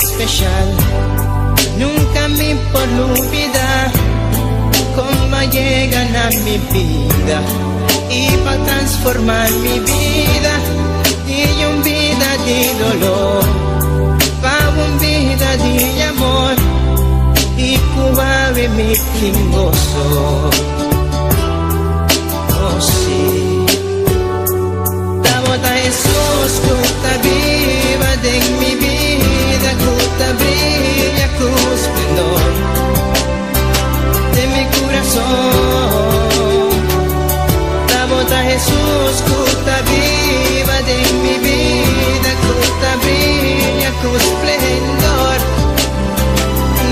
special. Nunca mi por lubida con a yega na mi bida y pa transforma mi bida di un bida di dolor pa un bida di amor y cu awe mi tin goso. Oh sí. Tabata Jesus cu ta biba den mi bida, cu ta briya cu esplendor den mi curason. Tabata Jesus cu ta biba den mi bida, cu ta briya cu esplendor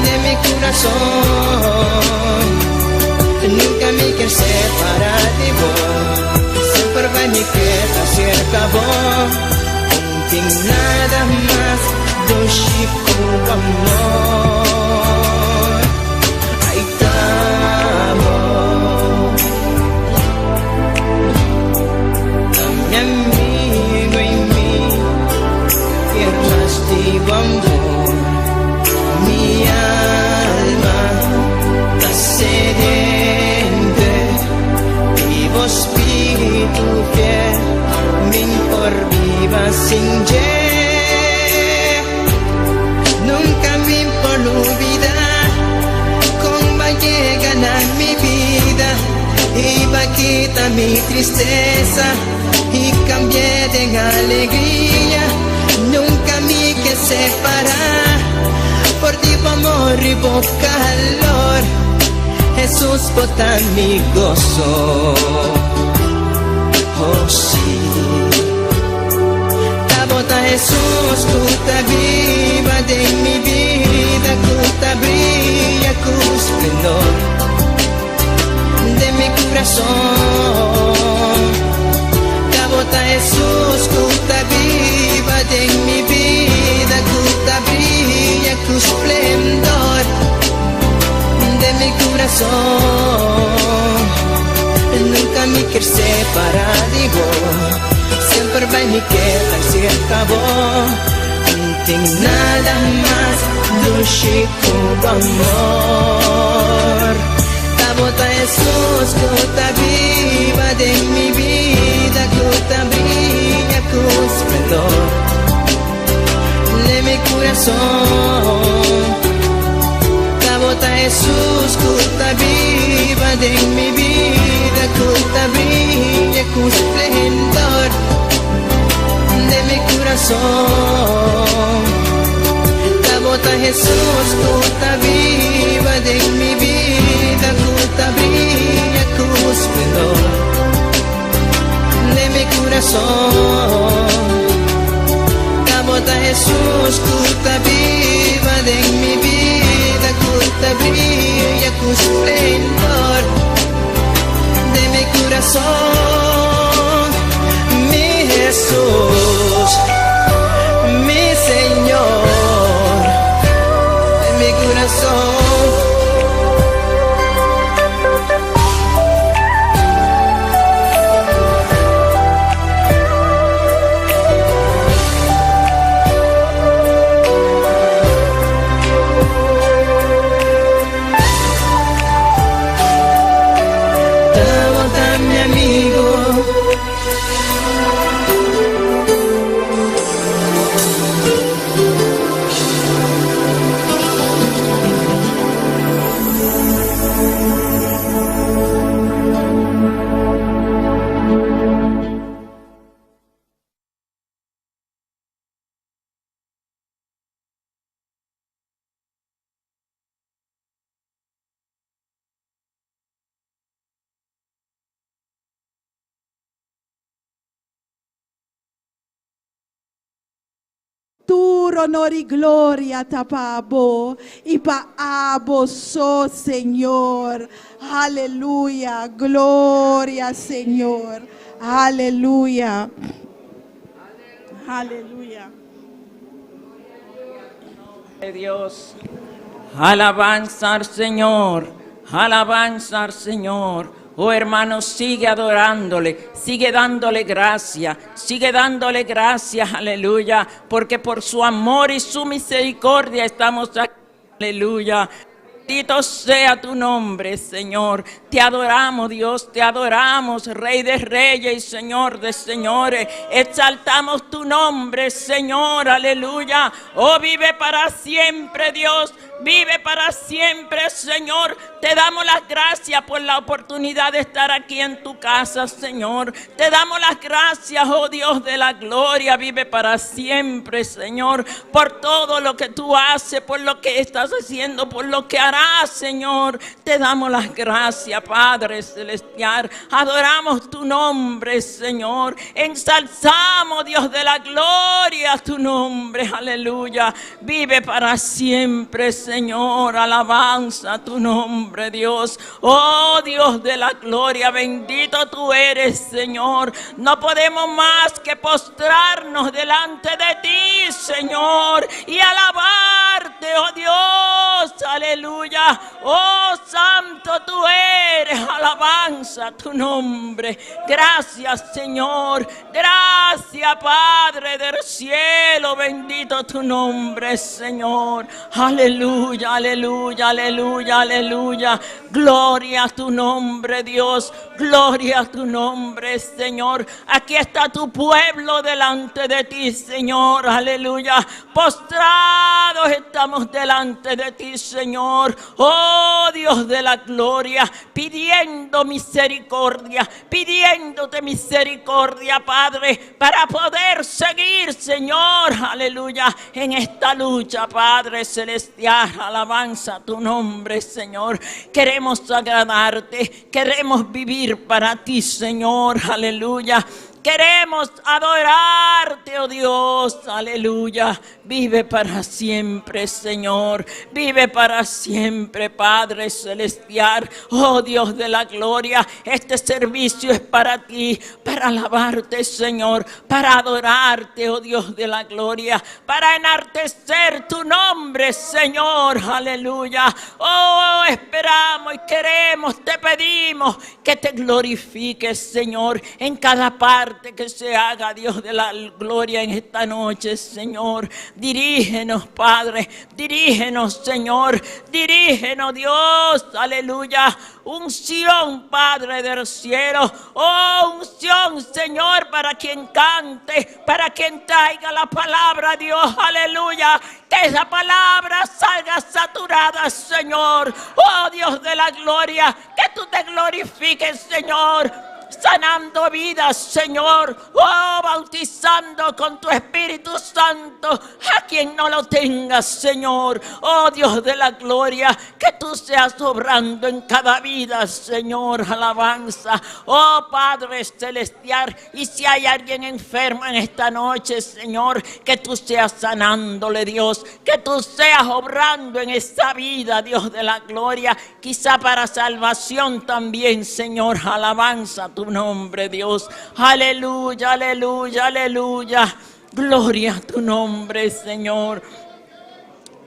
den mi curason. Nunca mi kier separa di bo, semper bay mi keda cerca bo. No tin nada mas dushi cu amor. Ay, t'amo. Mi amigo y mi kier mas di bo amor. Mi alma ta sediente di bo spirito fiel, mi'n por biba sin dje. Nunca mi por lubida con b'a yega na mi bida y b'a kita mi tristeza y cambi'e den alegria. Nunca mi ke separa for di bo amor y bo calor. Jesus, bo ta mi goso. Oh sí. Tabata Jesus cu ta biba den mi bida, cu ta briya cu esplendor den mi curason. Tabata Jesus cu ta biba den mi bida, cu ta briya cu esplendor den mi curason. Nunca mi kier separa di bo, semper bay mi keda cerca bo. No tin nada mas dushi cu amor. Tabata Jesus cu ta biba den mi bida, cu ta briya cu esplendor den mi curason. Tabata Jesus cu ta biba den mi bida, cu ta briya cu esplendor den mi curason. Tabata Jesus cu ta biba den mi bida, cu ta briya cu esplendor den mi curason. Tabata Jesus cu ta biba den mi bida, cu ta briya cu esplendor den mi curason. Mi Jesus, mi Señor, den mi curason. Tabata mi amigo. Tur honor y gloria ta pa bo y pa abo so, Señor. Aleluya. Gloria, Señor. Aleluya. Aleluya. De Dios. Alabanza al Señor, alabanza al Señor. Oh hermano, sigue adorándole, sigue dándole gracia, sigue dándole gracias, aleluya, porque por su amor y su misericordia estamos aquí, aleluya. Bendito sea tu nombre, Señor. Te adoramos, Dios, te adoramos, Rey de Reyes y Señor de Señores. Exaltamos tu nombre, Señor, aleluya. Oh, vive para siempre, Dios. Vive para siempre, Señor. Te damos las gracias por la oportunidad de estar aquí en tu casa, Señor. Te damos las gracias, oh Dios de la gloria. Vive para siempre, Señor, por todo lo que tú haces, por lo que estás haciendo, por lo que harás, Señor. Te damos las gracias, Padre Celestial. Adoramos tu nombre, Señor. Ensalzamos, Dios de la gloria, tu nombre. Aleluya. Vive para siempre, Señor. Alabanza tu nombre, Dios. Oh Dios de la gloria, bendito tú eres, Señor. No podemos más que postrarnos delante de ti, Señor, y alabarte, oh Dios. Aleluya. Oh Santo tú eres. Alabanza tu nombre. Gracias, Señor. Gracias, Padre del cielo. Bendito tu nombre, Señor. Aleluya, aleluya, aleluya, aleluya. Gloria a tu nombre, Dios. Gloria a tu nombre, Señor. Aquí está tu pueblo delante de ti, Señor. Aleluya. Postrados estamos delante de ti, Señor. Oh Dios de la gloria, pidiendo misericordia, pidiéndote misericordia, Padre, para poder seguir, Señor. Aleluya. En esta lucha, Padre celestial. Alabanza tu nombre, Señor. Queremos agradarte, queremos vivir para ti, Señor. Aleluya. Queremos adorarte, oh Dios, aleluya. Vive para siempre, Señor. Vive para siempre, Padre Celestial. Oh Dios de la gloria, este servicio es para ti, para alabarte, Señor, para adorarte, oh Dios de la gloria, para enaltecer tu nombre, Señor, aleluya. Oh, esperamos y queremos, te pedimos que te glorifiques, Señor, en cada parte que se haga, Dios de la gloria, en esta noche, Señor. Dirígenos, Padre, dirígenos, Señor, dirígenos, Dios, aleluya. Unción, Padre del cielo, oh, unción, Señor, para quien cante, para quien traiga la palabra, Dios, aleluya. Que esa palabra salga saturada, Señor. Oh, Dios de la gloria, que tú te glorifiques, Señor, sanando vidas, Señor. Oh, bautizando con tu Espíritu Santo a quien no lo tenga, Señor. Oh, Dios de la gloria, que tú seas obrando en cada vida, Señor. Alabanza. Oh, Padre celestial, y si hay alguien enfermo en esta noche, Señor, que tú seas sanándole, Dios. Que tú seas obrando en esta vida, Dios de la gloria. Quizá para salvación también, Señor. Alabanza tu nombre, Dios. Aleluya, aleluya, aleluya. Gloria a tu nombre, Señor.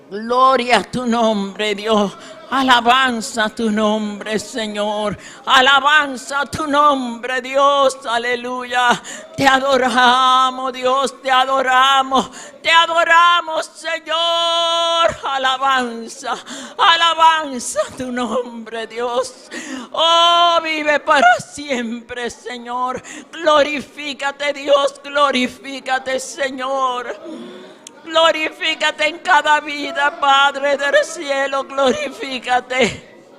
Gloria a tu nombre, Dios. Alabanza a tu nombre, Señor. Alabanza a tu nombre, Dios. Aleluya. Te adoramos, Dios. Te adoramos. Te adoramos, Señor. Alabanza. Alabanza a tu nombre, Dios. Oh, vive para siempre, Señor. Glorifícate, Dios. Glorifícate, Señor. Glorifícate en cada vida, Padre del cielo, glorifícate.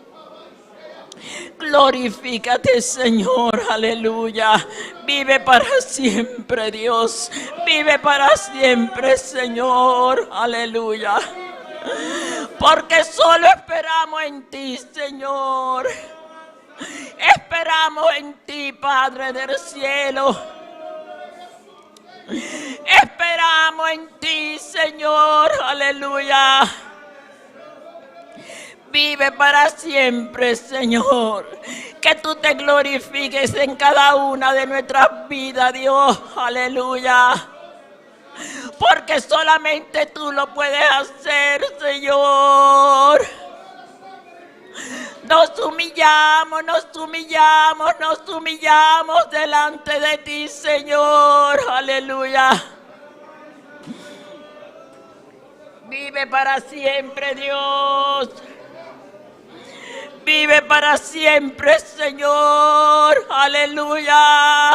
Glorifícate, Señor, aleluya. Vive para siempre, Dios. Vive para siempre, Señor, aleluya. Porque solo esperamos en ti, Señor. Esperamos en ti, Padre del cielo. Esperamos en ti, Señor, aleluya. Vive para siempre, Señor. Que tú te glorifiques en cada una de nuestras vidas, Dios, aleluya. Porque solamente tú lo puedes hacer, Señor. Nos humillamos, nos humillamos, nos humillamos delante de ti, Señor. Aleluya. Vive para siempre, Dios. Vive para siempre, Señor. Aleluya.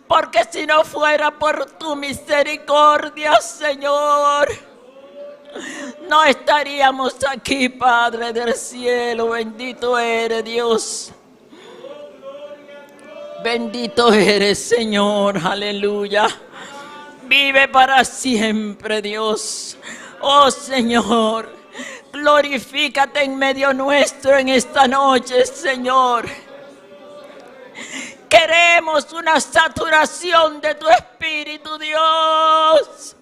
Porque si no fuera por tu misericordia, Señor, no estaríamos aquí, Padre del cielo. Bendito eres, Dios. Bendito eres, Señor. Aleluya. Vive para siempre, Dios. Oh, Señor, glorifícate en medio nuestro en esta noche, Señor. Queremos una saturación de tu Espíritu, Dios.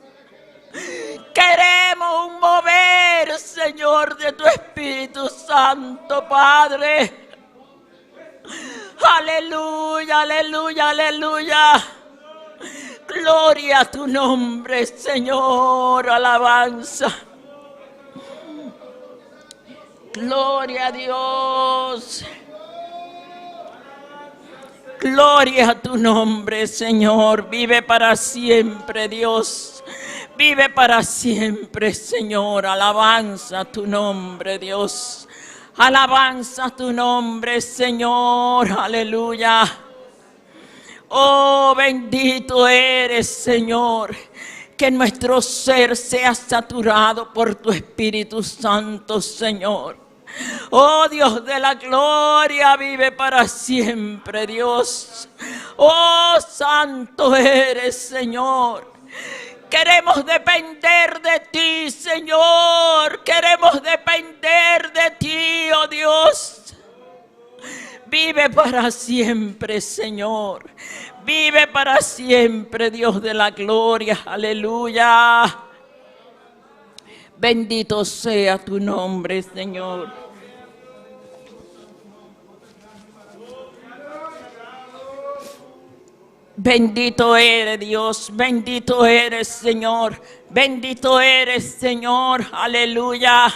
Queremos un mover, Señor, de tu Espíritu Santo, Padre. Aleluya, aleluya, aleluya. Gloria a tu nombre, Señor. Alabanza. Gloria a Dios. Gloria a tu nombre, Señor. Vive para siempre, Dios. Vive para siempre, Señor. Alabanza a tu nombre, Dios. Alabanza a tu nombre, Señor. Aleluya. Oh, bendito eres, Señor. Que nuestro ser sea saturado por tu Espíritu Santo, Señor. Oh Dios de la gloria, vive para siempre, Dios. Oh santo eres, Señor. Queremos depender de ti, Señor. Queremos depender de ti, oh Dios. Vive para siempre, Señor. Vive para siempre, Dios de la gloria. Aleluya. Bendito sea tu nombre, Señor. Bendito eres Dios, bendito eres Señor, bendito eres Señor, aleluya.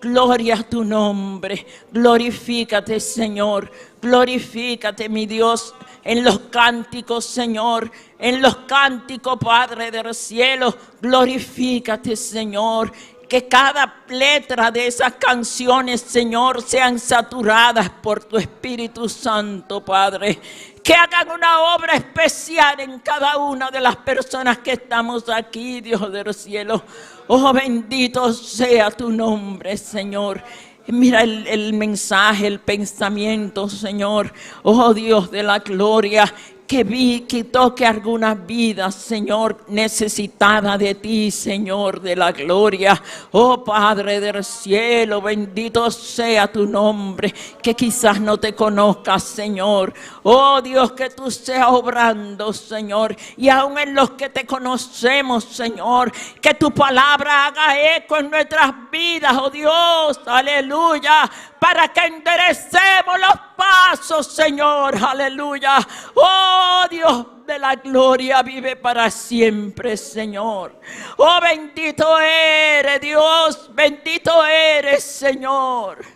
Gloria a tu nombre, glorifícate Señor, glorifícate mi Dios en los cánticos Señor, en los cánticos Padre del cielo, glorifícate Señor. Que cada letra de esas canciones, Señor, sean saturadas por tu Espíritu Santo, Padre. Que hagan una obra especial en cada una de las personas que estamos aquí, Dios del cielo. Oh, bendito sea tu nombre, Señor. Mira el, el mensaje, el pensamiento, Señor. Oh, Dios de la gloria que vi, que toque algunas vidas, Señor, necesitada de ti, Señor, de la gloria. Oh Padre del cielo, bendito sea tu nombre, que quizás no te conozcas, Señor. Oh Dios, que tú seas obrando, Señor, y aún en los que te conocemos, Señor, que tu palabra haga eco en nuestras vidas, oh Dios, aleluya, para que enderecemos los pasos, Señor, aleluya. Oh Dios de la gloria, vive para siempre, Señor. Oh bendito eres, Dios, bendito eres, Señor.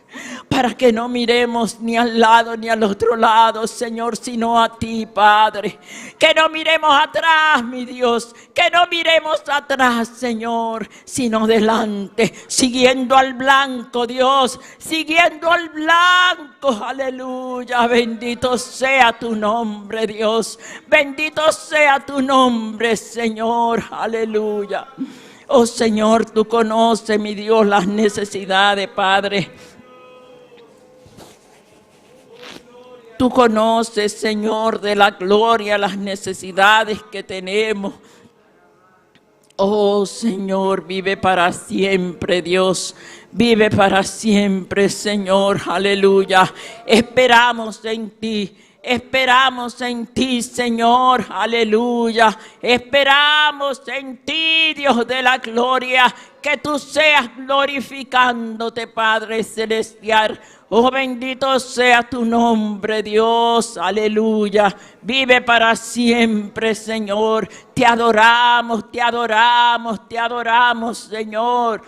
Para que no miremos ni al lado ni al otro lado, Señor, sino a ti, Padre. Que no miremos atrás, mi Dios. Que no miremos atrás, Señor, sino delante, siguiendo al blanco, Dios, siguiendo al blanco. Aleluya. Bendito sea tu nombre, Dios. Bendito sea tu nombre, Señor. Aleluya. Oh Señor, tú conoces, mi Dios, las necesidades, Padre. Tú conoces, Señor, de la gloria las necesidades que tenemos. Oh Señor, vive para siempre, Dios. Vive para siempre, Señor. Aleluya. Esperamos en ti. Esperamos en ti, Señor. Aleluya. Esperamos en ti, Dios de la gloria. Que tú seas glorificándote, Padre Celestial. Oh, bendito sea tu nombre, Dios. Aleluya. Vive para siempre, Señor. Te adoramos, te adoramos, te adoramos, Señor.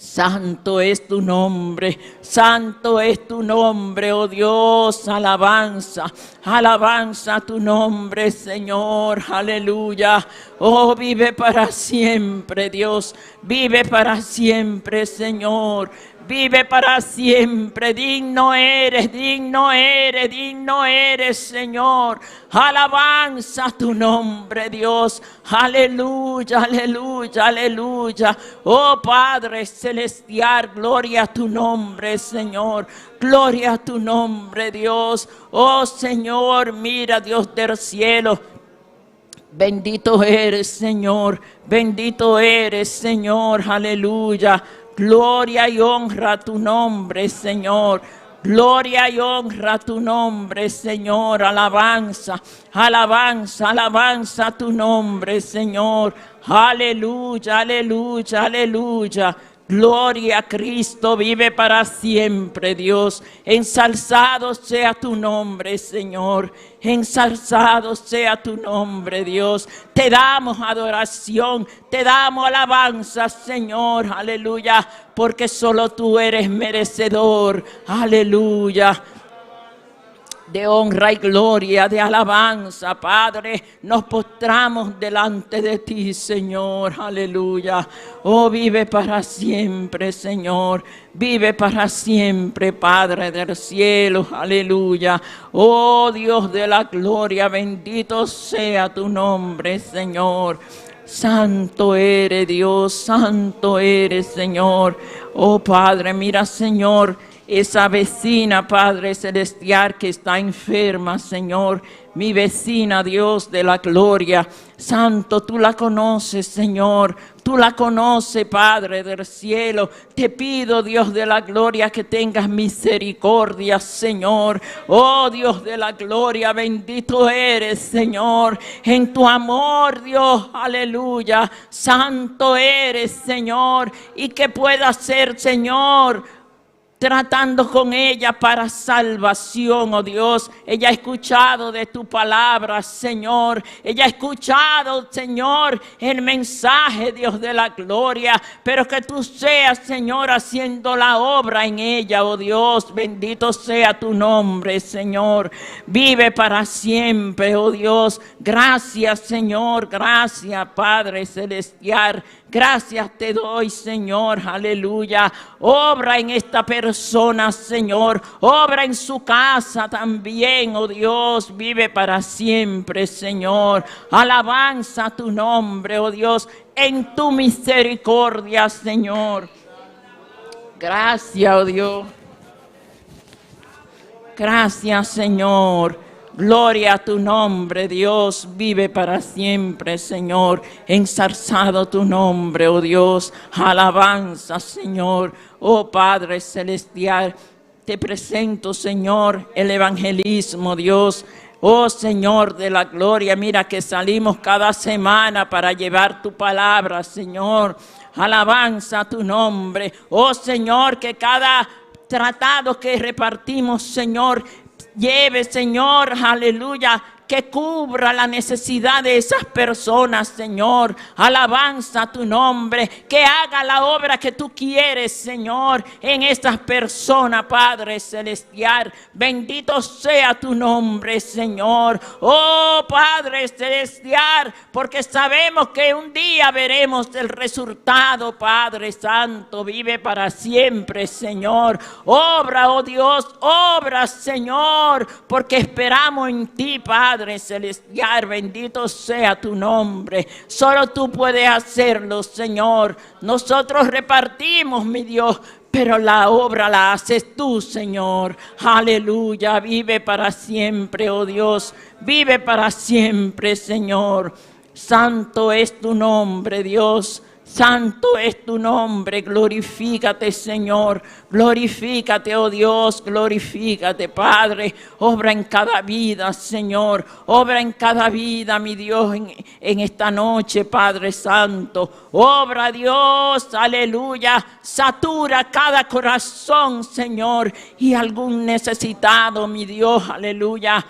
Santo es tu nombre, santo es tu nombre, oh Dios, alabanza, alabanza a tu nombre, Señor, aleluya. Oh, vive para siempre, Dios, vive para siempre, Señor. Vive para siempre, digno eres, digno eres, digno eres, Señor. Alabanza a tu nombre, Dios. Aleluya, aleluya, aleluya. Oh Padre celestial, gloria a tu nombre, Señor. Gloria a tu nombre, Dios. Oh Señor, mira, Dios del cielo. Bendito eres, Señor. Bendito eres, Señor. Aleluya. Gloria y honra a tu nombre, Señor. Gloria y honra a tu nombre, Señor. Alabanza, alabanza, alabanza a tu nombre, Señor. Aleluya, aleluya, aleluya. Gloria a Cristo, vive para siempre, Dios. Ensalzado sea tu nombre, Señor. Ensalzado sea tu nombre, Dios. Te damos adoración, te damos alabanza, Señor. Aleluya, porque solo tú eres merecedor. Aleluya de honra y gloria, de alabanza, Padre. Nos postramos delante de ti, Señor. Aleluya. Oh, vive para siempre, Señor. Vive para siempre, Padre del cielo. Aleluya. Oh, Dios de la gloria, bendito sea tu nombre, Señor. Santo eres Dios, santo eres Señor. Oh Padre, mira Señor, esa vecina, Padre Celestial, que está enferma, Señor. Mi vecina, Dios de la gloria. Santo, tú la conoces, Señor. Tú la conoces, Padre del cielo. Te pido, Dios de la gloria, que tengas misericordia, Señor. Oh, Dios de la gloria, bendito eres, Señor. En tu amor, Dios, aleluya. Santo eres, Señor. Y que pueda ser, Señor, tratando con ella para salvación, oh Dios. Ella ha escuchado de tu palabra, Señor. Ella ha escuchado, Señor, el mensaje, Dios de la gloria. Pero que tú seas, Señor, haciendo la obra en ella, oh Dios. Bendito sea tu nombre, Señor. Vive para siempre, oh Dios. Gracias, Señor. Gracias, Padre celestial. Gracias te doy, Señor. Aleluya. Obra en esta persona, Señor. Obra en su casa también, oh Dios. Vive para siempre, Señor. Alabanza tu nombre, oh Dios, en tu misericordia, Señor. Gracias, oh Dios. Gracias, Señor. Gloria a tu nombre, Dios, vive para siempre, Señor. Ensalzado tu nombre, oh Dios. Alabanza, Señor. Oh Padre celestial, te presento, Señor, el evangelismo, Dios. Oh Señor de la gloria, mira que salimos cada semana para llevar tu palabra, Señor. Alabanza a tu nombre. Oh Señor, que cada tratado que repartimos, Señor, lleve, Señor, aleluya, que cubra la necesidad de esas personas, Señor. Alabanza a tu nombre, que haga la obra que tú quieres, Señor, en estas personas, Padre celestial. Bendito sea tu nombre, Señor. Oh, Padre celestial, porque sabemos que un día veremos el resultado, Padre Santo. Vive para siempre, Señor. Obra, oh Dios, obra, Señor, porque esperamos en ti, Padre celestial, bendito sea tu nombre. Solo tú puedes hacerlo, Señor. Nosotros repartimos, mi Dios, pero la obra la haces tú, Señor. Aleluya, vive para siempre, oh Dios. Vive para siempre, Señor. Santo es tu nombre, Dios. Santo es tu nombre, glorifícate, Señor, glorifícate, oh Dios, glorifícate, Padre, obra en cada vida, Señor, obra en cada vida, mi Dios, en esta noche, Padre Santo, obra, Dios, aleluya, satura cada corazón, Señor, y algún necesitado, mi Dios, aleluya,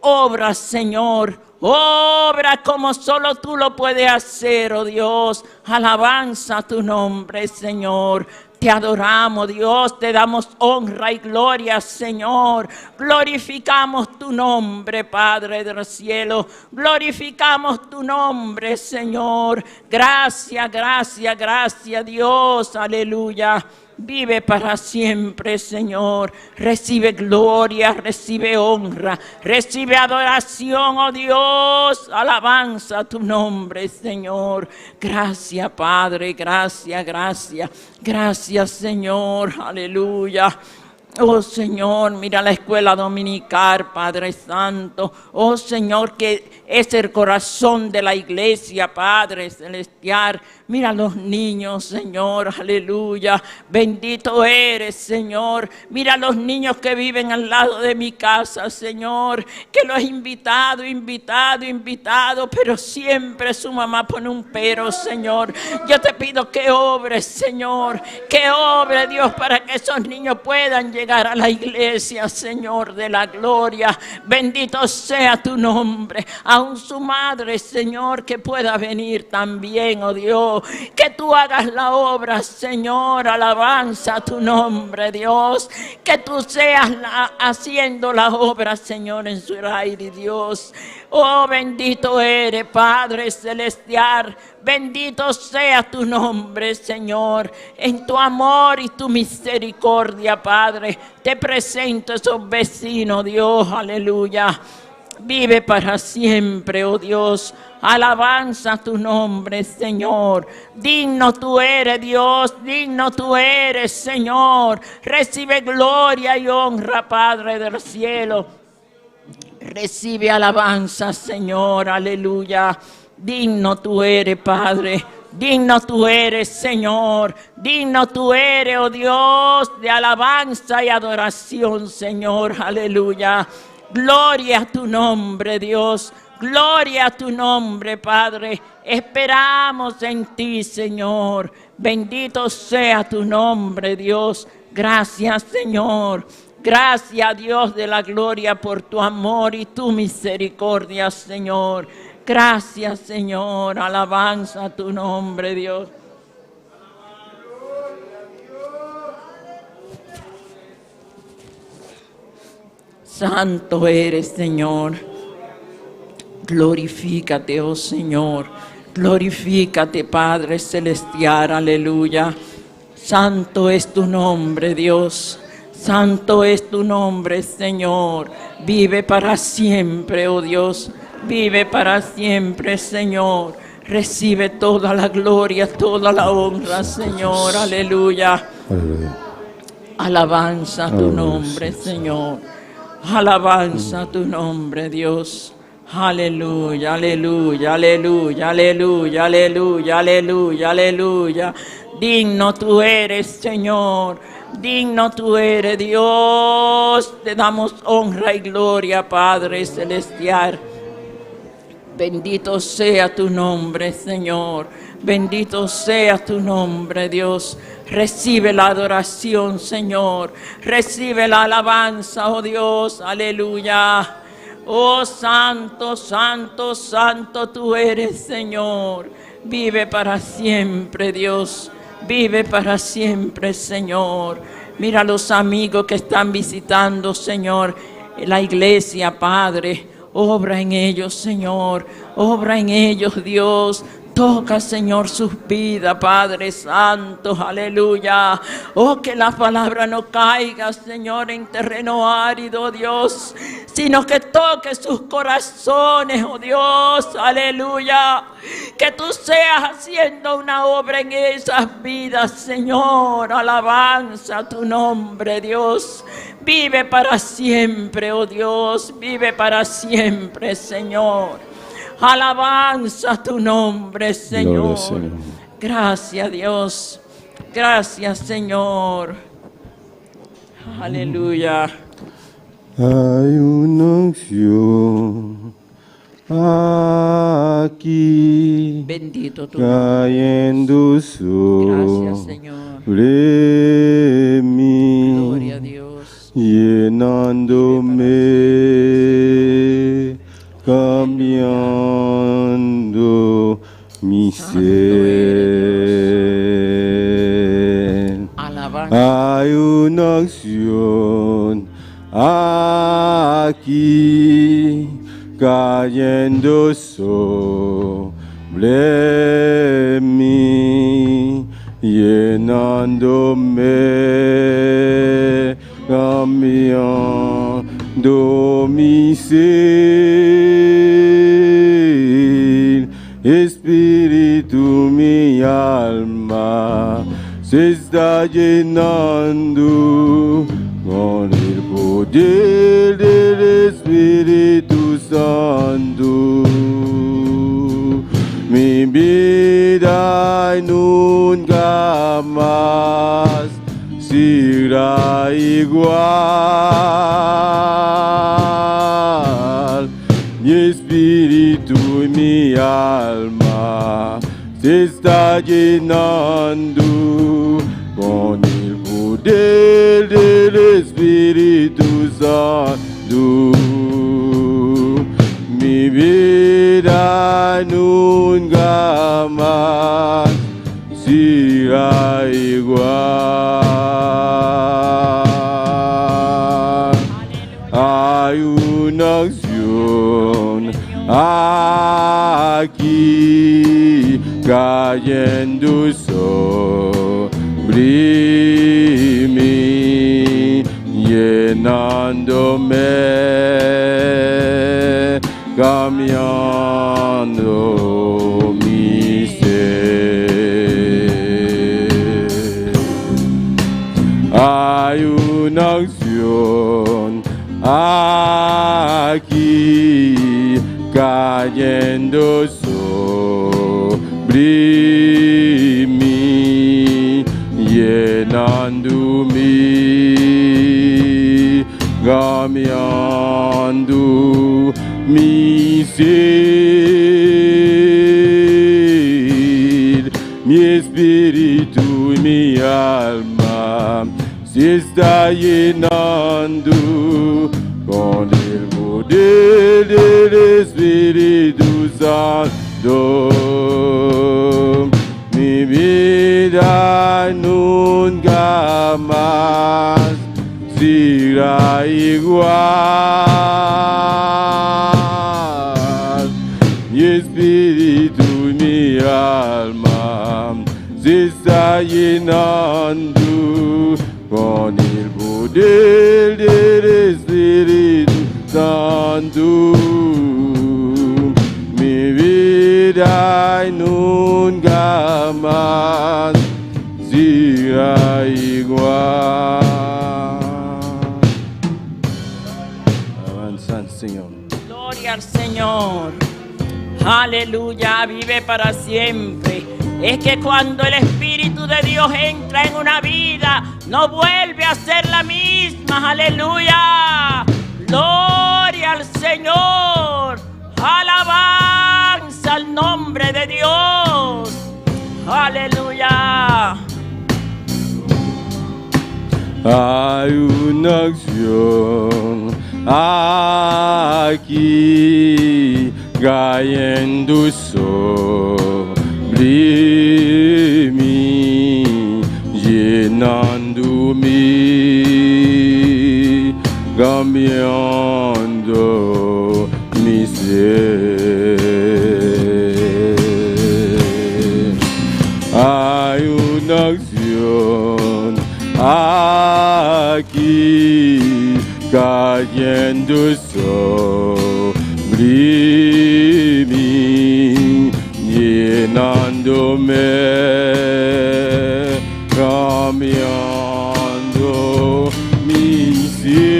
obra, Señor. Obra como solo tú lo puedes hacer, oh Dios. Alabanza a tu nombre, Señor. Te adoramos, Dios, te damos honra y gloria, Señor. Glorificamos tu nombre, Padre del cielo. Glorificamos tu nombre, Señor. Gracias, gracias, gracias, Dios. Aleluya. Vive para siempre, Señor. Recibe gloria, recibe honra, recibe adoración, oh Dios. Alabanza a tu nombre, Señor. Gracias, Padre. Gracias, gracias. Gracias, Señor. Aleluya. Oh Señor, mira la escuela dominical, Padre Santo. Oh Señor, que es el corazón de la iglesia, Padre Celestial. Mira los niños, Señor, aleluya. Bendito eres, Señor. Mira los niños que viven al lado de mi casa, Señor, que los he invitado, invitado, invitado, pero siempre su mamá pone un pero, Señor. Yo te pido que obres, Señor, que obre, Dios, para que esos niños puedan llegar a la iglesia, Señor de la gloria. Bendito sea tu nombre. Aún su madre, Señor, que pueda venir también, oh Dios. Que tú hagas la obra, Señor. Alabanza a tu nombre, Dios. Que tú seas haciendo la obra, Señor, en su aire, Dios. Oh, bendito eres, Padre Celestial. Bendito sea tu nombre, Señor. En tu amor y tu misericordia, Padre, te presento a esos vecinos, Dios. Aleluya. Vive para siempre, oh Dios. Alabanza tu nombre, Señor. Digno tú eres, Dios. Digno tú eres, Señor. Recibe gloria y honra, Padre del cielo. Recibe alabanza, Señor. Aleluya. Digno tú eres, Padre. Digno tú eres, Señor. Digno tú eres, oh Dios, de alabanza y adoración, Señor. Aleluya. Gloria a tu nombre, Dios. Gloria a tu nombre, Padre. Esperamos en ti, Señor. Bendito sea tu nombre, Dios. Gracias, Señor. Gracias, Dios de la gloria, por tu amor y tu misericordia, Señor. Gracias, Señor. Alabanza a tu nombre, Dios. Santo eres, Señor. Glorifícate, oh Señor. Glorifícate, Padre Celestial. Aleluya. Santo es tu nombre, Dios. Santo es tu nombre, Señor. Vive para siempre, oh Dios. Vive para siempre, Señor. Recibe toda la gloria, toda la honra, Señor. Aleluya. Aleluya. Alabanza a tu Aleluya, nombre, Señor. Alabanza a tu nombre, Dios. Aleluya, aleluya, aleluya, aleluya, aleluya, aleluya, aleluya. Digno tú eres, Señor. Digno tú eres, Dios. Te damos honra y gloria, Padre Celestial. Bendito sea tu nombre, Señor. Bendito sea tu nombre, Dios. Recibe la adoración, Señor. Recibe la alabanza, oh Dios. Aleluya. Oh Santo, Santo, Santo tú eres, Señor. Vive para siempre, Dios. Vive para siempre, Señor. Mira los amigos que están visitando, Señor, la iglesia, Padre. Obra en ellos, Señor. Obra en ellos, Dios. Toca, Señor, sus vidas, Padre Santo, aleluya. Oh, que la palabra no caiga, Señor, en terreno árido, Dios, sino que toque sus corazones, oh Dios, aleluya. Que tú seas haciendo una obra en esas vidas, Señor. Alabanza a tu nombre, Dios. Vive para siempre, oh Dios, vive para siempre, Señor. Alabanza a tu nombre, Señor. Gloria, Señor. Gracias, Dios. Gracias, Señor. Aleluya. Hay una unción aquí Bendito tu nombre. cayendo sobre Gracias, Señor. mí, Gloria a Dios. llenándome, cambiando mi Santo eres, ser. Hay una unción aquí cayendo sobre mí, llenándome, cambiando mi ser. Espíritu, mi alma se está llenando con el poder del Espíritu Santo. Mi vida nunca más será igual. Mi espíritu y mi alma se está llenando con el poder del Espíritu Santo. Mi vida nunca más será igual. Hay una unción aquí cayendo sobre mí, llenándome, cambiando mi ser. Hay una unción aquí cayendo sobre mí, llenándome, cambiando mi ser. Mi espíritu y mi alma se está llenando con el poder del Espíritu Santo. Mi vida nunca más será igual. Mi espíritu y mi alma se está llenando con el poder del Espíritu Santo. Mi vida nunca más será igual. Alabanza al Señor. Gloria al Señor. Aleluya, vive para siempre. Es que cuando el Espíritu de Dios entra en una vida, no vuelve a ser la misma. Aleluya. Gloria al Señor. Alabanza al nombre de Dios. Aleluya. Hay una unción aquí cayendo sobre mí, llenándome, cambiando mi ser. Hay una unción aquí cayendo sobre mí, llenándome, cambiando mi ser.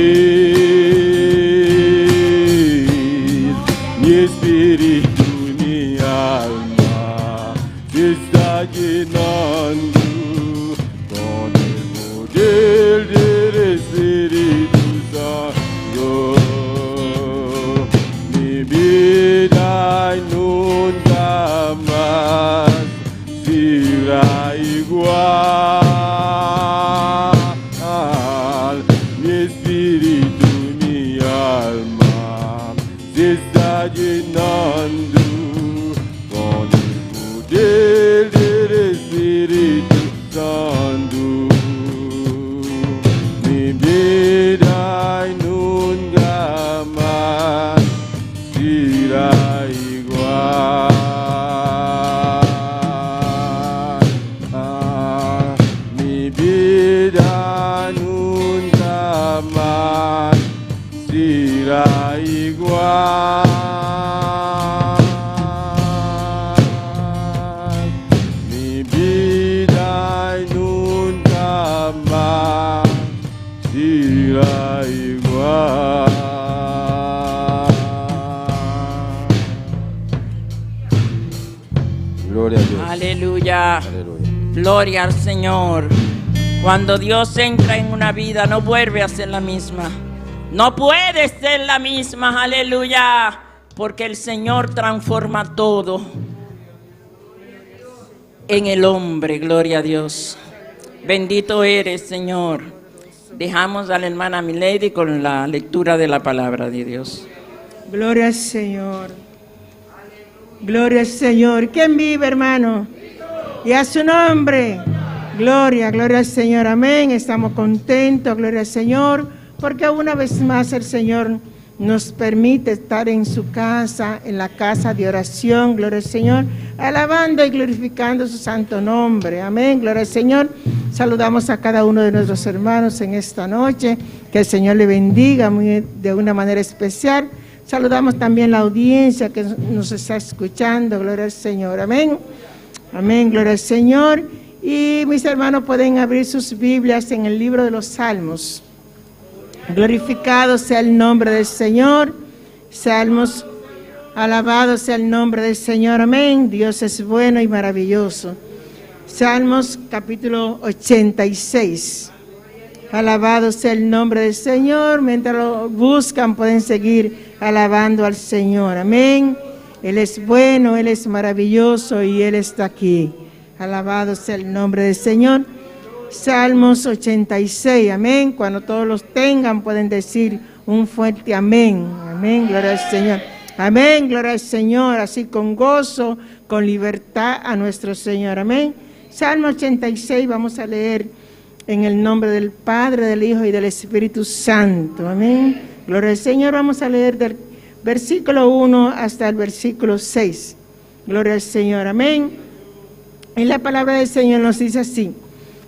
Mi espíritu y mi alma se está llenando con el poder del Espíritu Santo. Mi vida nunca más será igual. Mi espíritu y mi alma se está llenando con el poder del Espíritu Santo. Aleluya. Gloria al Señor. Cuando Dios entra en una vida, no vuelve a ser la misma. No puede ser la misma, aleluya. Porque el Señor transforma todo en el hombre, gloria a Dios. Bendito eres, Señor. Dejamos a la hermana Milady con la lectura de la palabra de Dios. Gloria al Señor. Gloria al Señor. ¿Quién vive, hermano? Y a su nombre. Gloria, gloria al Señor. Amén. Estamos contentos, gloria al Señor, porque una vez más el Señor nos permite estar en su casa, en la casa de oración, gloria al Señor, alabando y glorificando su santo nombre. Amén, gloria al Señor. Saludamos a cada uno de nuestros hermanos en esta noche. Que el Señor le bendiga muy, de una manera especial. Saludamos también la audiencia que nos está escuchando, gloria al Señor. Amén. Amén, gloria al Señor. Y mis hermanos pueden abrir sus Biblias en el libro de los Salmos. Glorificado sea el nombre del Señor. Salmos, alabado sea el nombre del Señor. Amén. Dios es bueno y maravilloso. Salmos capítulo 86. Alabado sea el nombre del Señor. Mientras lo buscan pueden seguir alabando al Señor. Amén. Él es bueno, Él es maravilloso y Él está aquí. Alabado sea el nombre del Señor. Salmos 86, amén. Cuando todos los tengan pueden decir un fuerte amén. Amén, gloria al Señor. Amén, gloria al Señor. Así con gozo, con libertad a nuestro Señor. Amén. Salmo 86, vamos a leer en el nombre del Padre, del Hijo y del Espíritu Santo. Amén. Gloria al Señor. Vamos a leer del versículo 1 hasta el versículo 6. Gloria al Señor. Amén. Y la palabra del Señor nos dice así.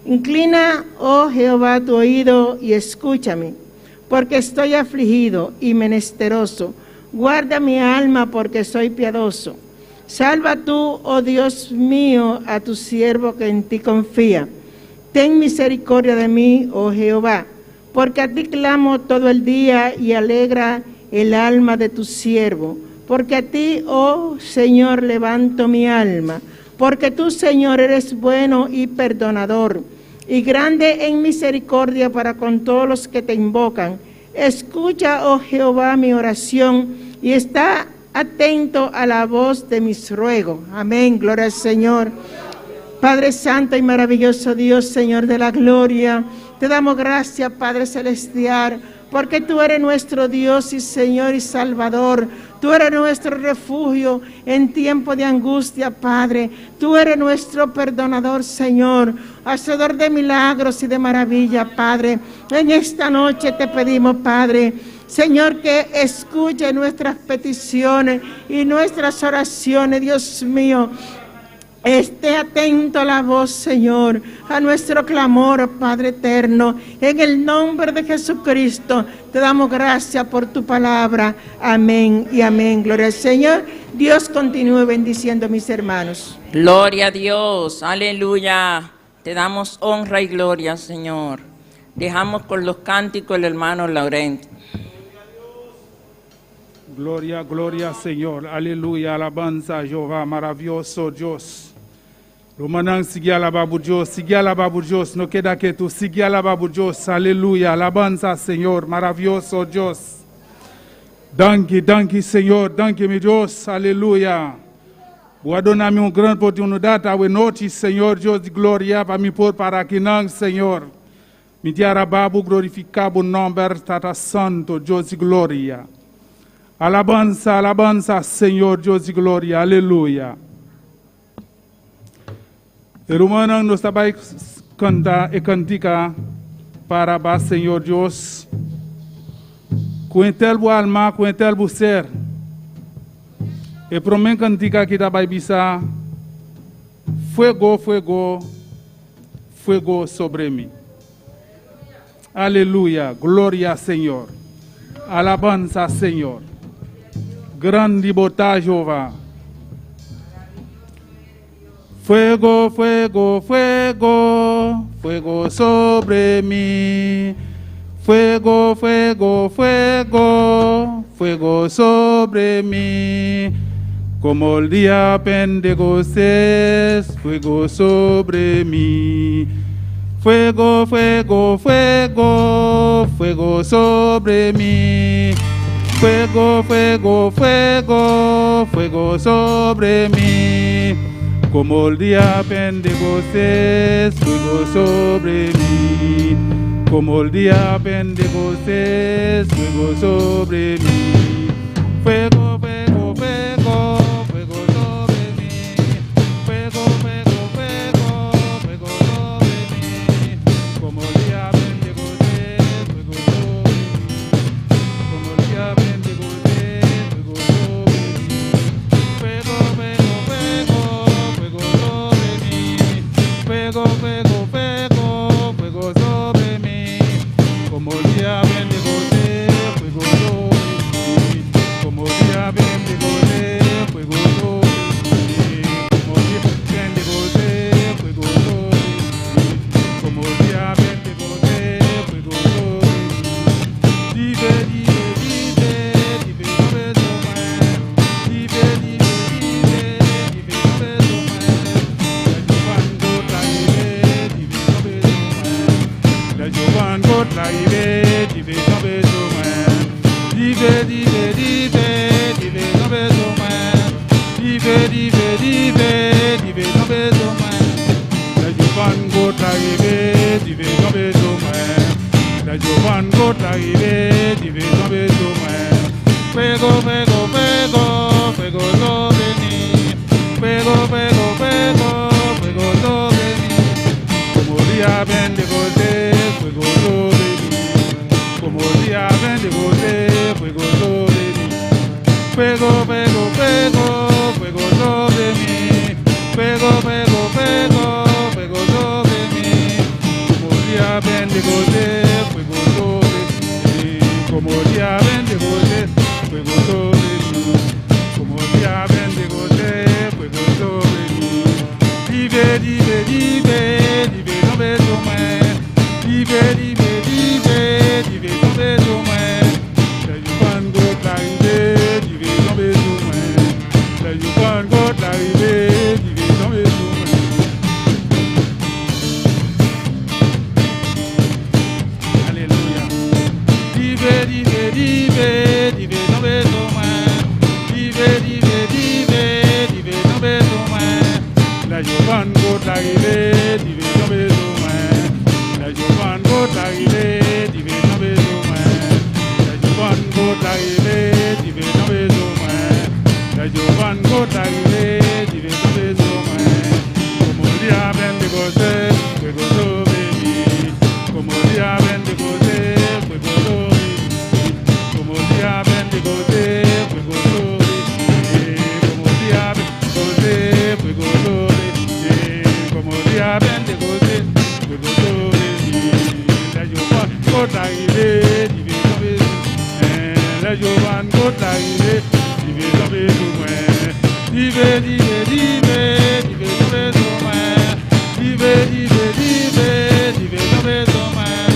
Inclina, oh Jehová, tu oído y escúchame, porque estoy afligido y menesteroso. Guarda mi alma, porque soy piadoso. Salva tú, oh Dios mío, a tu siervo que en ti confía. Ten misericordia de mí, oh Jehová, porque a ti clamo todo el día y alegra el alma de tu siervo. Porque a ti, oh Señor, levanto mi alma. Porque tú, Señor, eres bueno y perdonador, y grande en misericordia para con todos los que te invocan. Escucha, oh Jehová, mi oración, y está atento a la voz de mis ruegos. Amén, gloria al Señor. Padre Santo y maravilloso Dios, Señor de la gloria, te damos gracias, Padre Celestial, porque tú eres nuestro Dios y Señor y Salvador. Tú eres nuestro refugio en tiempo de angustia, Padre. Tú eres nuestro perdonador, Señor, hacedor de milagros y de maravilla, Padre. En esta noche te pedimos, Padre, Señor, que escuche nuestras peticiones y nuestras oraciones, Dios mío. Esté atento a la voz, Señor, a nuestro clamor, Padre eterno. En el nombre de Jesucristo, te damos gracias por tu palabra. Amén y amén. Gloria al Señor. Dios continúe bendiciendo a mis hermanos. Gloria a Dios, aleluya. Te damos honra y gloria, Señor. Dejamos con los cánticos el hermano Laurent. Gloria, gloria, Señor. Aleluya, alabanza a Jehová, maravilloso Dios. Rumannan, sigui alabá Dios, sigui alabá Dios, no keda ketu, sigui alabá Dios, aleluya, alabanza, Señor, maravioso Dios. Danki, danki, Señor, danki, mi Dios, aleluya. Bo a duna mi un gran oportunidat awe nochi, Señor Dios di gloria, pa mi por para akinan, Señor. Mi ta alabá Bo, glorifiká Bo nòmber, Tata Santu, Dios di gloria. Alabansa, alabansa, Señor Dios di gloria, aleluya. Rumannan, nos ta bai kanta e kantika pa alabá Señor Dios. Ku henter bo alma, ku henter bo ser. E promé kantika ku ta bai bisa, fuego, fuego, fuego sobre mi. Aleluya, gloria Señor. Alabansa, Señor. Grandi Bo ta, Jehová. Fuego, fuego, fuego, fuego sobre mí. Fuego, fuego, fuego, fuego sobre mí. Como el día Pentecostés, fuego sobre mí. Fuego, fuego, fuego, fuego sobre mí. Fuego, fuego, fuego, fuego sobre mí. Como el día Pentecostés, fuego sobre mí. Como el día Pentecostés, fuego sobre mí. Fuego, fuego, fuego, fuego sobre mí. Fuego, fuego, fuego, fuego sobre mí. Como el día Pentecostés, fuego sobre mí. Como el día Pentecostés, fuego sobre mí. Fuego, fuego, fuego, fuego sobre mí. Fuego, fuego, fuego, fuego sobre mí. Como el día Pentecostés, fuego sobre mí. Como el día Pentecostés, fuego sobre mí. Como el día Pentecostés, fuego sobre mí. Como el día Pentecostés, fuego sobre mí. Dife, dife, dife, dife, tombe sou mwen. Dife, dife, dife, dife, tombe sou mwen. Lè Jovan Goat la rive, dife tombe sou mwen. Lè Jovan Goat la rive, dife tombe sou mwen. Dife, dife, dife, dife, tombe sou mwen. Dife, dife, dife, dife, tombe sou mwen. Lè Jovan Goat la rive, dife tombe sou mwen. Lè Jovan Goat la rive, dife tombe sou mwen. Fuego, fuego, fuego, fuego sobre mí. Fuego, fuego, fuego, fuego sobre mí. Como día Pentecostés, fuego sobre mí. Como día Pentecostés, fuego sobre mí. Fuego, fuego, fuego, fuego sobre mí. Fuego, fuego, fuego, fuego sobre mí. Como día Pentecostés, fuego sobre mí. Como día Pentecostés, fuego sobre mí. Como día Pentecostés, fuego sobre mí. Dife, dife, dife, dife, tombe sou mwen. Dife, dife, dife, dife, tombe sou mwen. Lè Jovan Goat la rive, dife tombe sou mwen. Lè Jovan Goat la rive, dife tombe sou mwen. Alelouya. Dife, dife, dife, dife, tombe sou mwen. Dife, dife, dife, dife, tombe sou mwen. Lè Jovan Goat la rive, dife tombe sou mwen. Lè Jovan Goat la rive, dife tombe sou mwen. Lè Jovan Goat la rive, dife tombe sou mwen. Lè Jovan Goat la rive, dife tombe sou mwen. Como día Pentecostés, fuego sobre mí. Como día Pentecostés, fuego sobre mí. Como día Pentecostés, fuego sobre mí. Como día Pentecostés, fuego sobre mí. Como día Pentecostés, fuego sobre mí. Lè Jovan Goat la rive, dife tombe sou mwen. Lè Jovan Goat la rive, dife tombe sou mwen. Dife, dife, dife, dife tombe sou mwen. Dife, dife, dife, dife tombe sou mwen.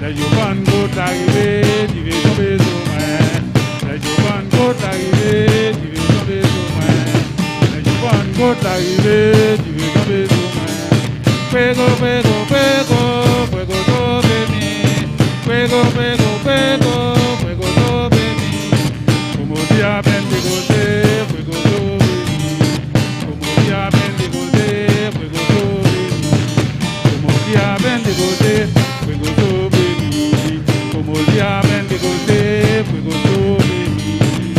Lè Jovan Goat la rive, dife tombe sou mwen. Lè Jovan Goat la rive, dife tombe sou mwen. Lè Jovan Goat la rive, dife tombe sou mwen. Fuego, fuego, fuego, fuego sobre mí. Fuego, fuego, fuego, fuego sobre mí. Como día Pentecostés, fuego sobre mí. Como día Pentecostés, fuego sobre mí. Como día Pentecostés, fuego sobre mí. Como día Pentecostés, fuego sobre mí.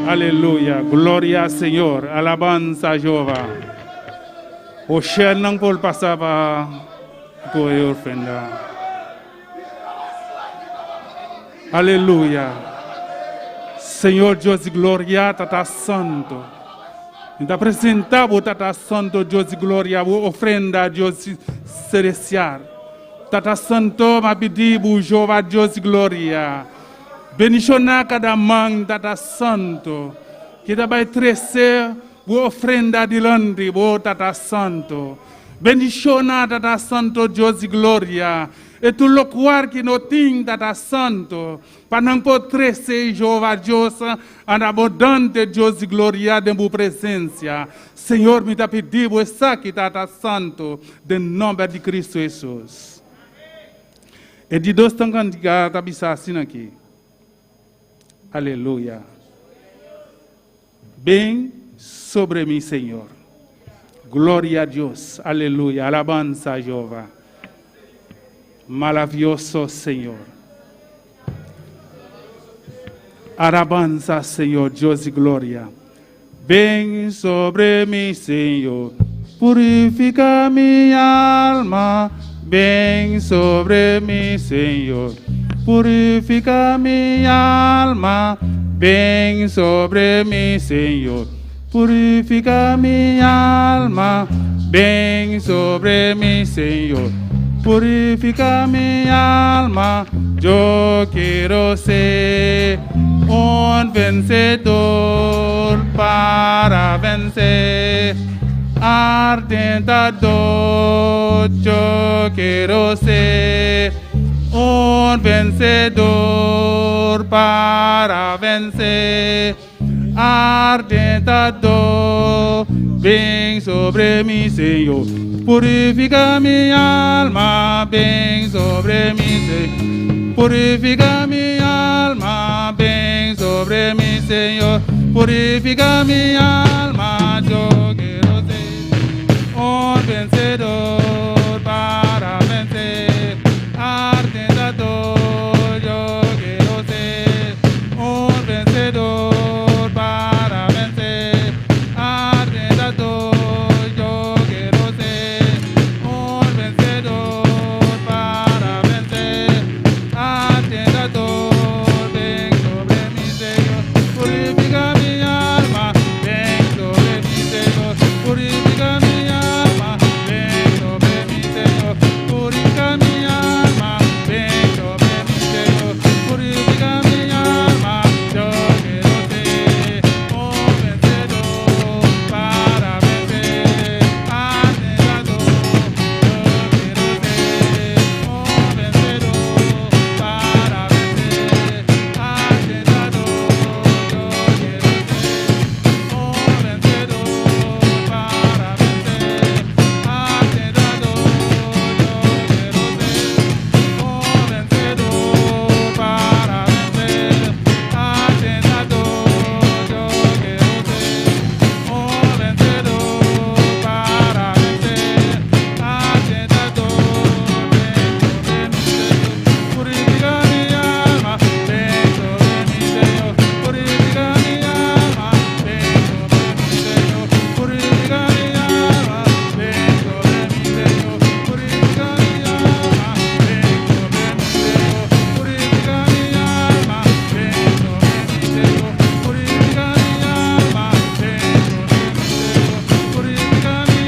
Aleluya, gloria al Señor, alabanza a Jehová. Usher nan por pasa pa kohe ofrenda. Aleluya. Señor Dios di gloria, Tata Santo. Mi ta presentá bo Tata Santo, Dios di gloria, bo ofrenda, Dios selestial. Tata Santo, m'a pidi bo Jehová Dios di gloria. Bendishoná kada man, Tata Santo, ku ta bai trese bo ofrenda dilanti, bo Tata Santo. Bendishoná, Tata Santo, Dios di gloria. E tur lokual ki no tin Tata Santu, pa nan por trese Jehová Dios an abundante Dios di gloria den bo presensia. Señor, mi ta pidi bo esaki, Tata Santu, den nòmber di Kristu Hesus. E di dos tan kantika ta bisa asina aki. Aleluya. Ven sobre mi, Señor. Gloria a Dios. Aleluya. Alabanza a Jehová. Maravilloso Señor. Alabanza, Señor, Dios de gloria. Ven sobre mí, Señor. Purifica mi alma. Ven sobre mí, Señor. Purifica mi alma. Ven sobre mí, Señor. Purifica mi alma. Ven sobre mí, Señor. Purifica mi alma. Yo quiero ser un vencedor para vencer al tentador. Yo quiero ser un vencedor para vencer al tentador. Ven sobre mí, Señor. Purifica mi alma, ven sobre mí, Señor. Purifica mi alma, ven sobre mí, Señor. Purifica mi alma, yo quiero ser un vencedor para vencer al tentador. Yo quiero ser un vencedor para vencer al tentador. Yo quiero ser un vencedor para vencer al tentador. Ven sobre mí, Señor, purifica mi alma. Ven sobre mí, Señor, purifica mi alma. Ven sobre mí, Señor, purifica mi alma. Ven sobre mí, Señor, purifica mi alma. Yo quiero ser un vencedor para vencer al tentador. Yo quiero ser un vencedor para vencer al tentador. Yo quiero ser un vencedor para vencer al tentador. Yo quiero ser un vencedor para vencer al tentador. Yo quiero ser un vencedor para vencer al tentador. Ven sobre mí, Señor, purifica mi alma. Ven sobre mí, Señor, purifica mi alma. Ven sobre mí, Señor, purifica mi alma. Ven sobre mí, Señor, purifica mi alma. Ven sobre mí, Señor, purifica mi alma. Ven sobre mí, Señor, purifica mi alma. Ven sobre mí, Señor, purifica mi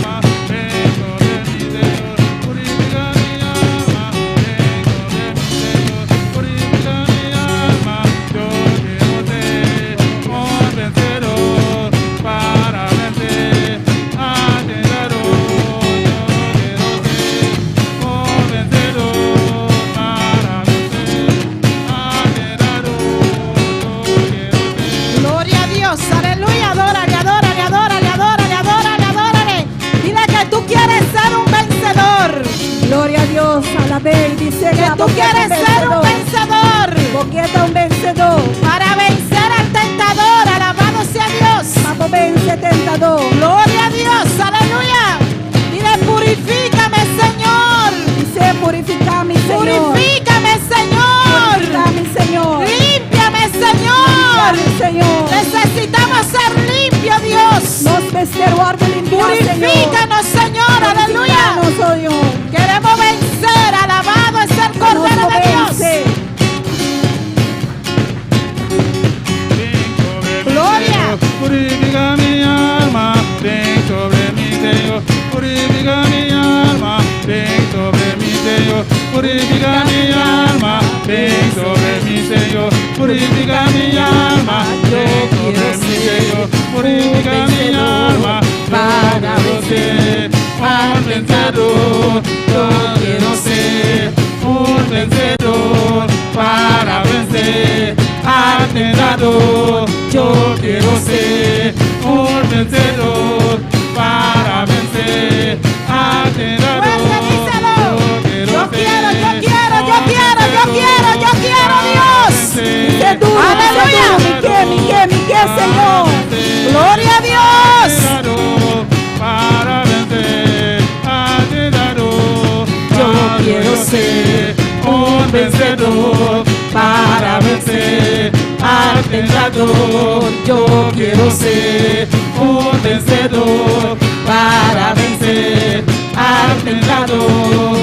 alma. Ven sobre mí, Señor, purifica mi alma. Ven sobre mí, Señor, purifica mi alma. Yo quiero ser un vencedor para vencer al tentador. Yo quiero ser un vencedor para vencer al tentador. Yo quiero ser. Gloria a Dios, aleluya, adórale, adórale, adórale, adórale, adórale, adórale. Dile que tú quieres ser un vencedor. Gloria a Dios, alab'é. Dice Que tú quieres ser un vencedor. Bo ke ta un vensedó. Para vencer al tentador, alabado sea Dios. Pa vense tentadó. Gloria a Dios, aleluya. Dile, purifícame, Señor. Bis'é purifiká mi, Señor. Purifícame, Señor. Purifiká mi, Señor. Límpiame, Señor. Mi, Señor. Necesitamos ser limpios, Dios. Nos mester wòrdu limpiá, Señor. Purifícanos, Señor, aleluya. Purifiká nos, Señor. Queremos vencer, alabado es el Cordero Nos de Dios. vense. Ven sobre mí, Gloria. Señor, purifica mi alma, ven sobre mí, Señor, purifica mi alma, ven sobre mí, Señor, purifica mi alma, ven sobre mí, Señor, purifica mi alma, ven sobre mí, Señor, purifica mi alma, tentador. Yo quiero ser un vencedor para vencer al tentador. Fuerte, díselo. Yo Yo quiero, yo quiero, yo quiero, yo quiero, yo quiero, Dios. Bis'é duru, bis'é Aleluya. duru, mi ke, mi ke, mi ke, Señor. Gloria a Dios. Para vencer al tentador. Yo quiero ser un vencedor para vencer al tentador. Yo quiero ser un vencedor para vencer al tentador.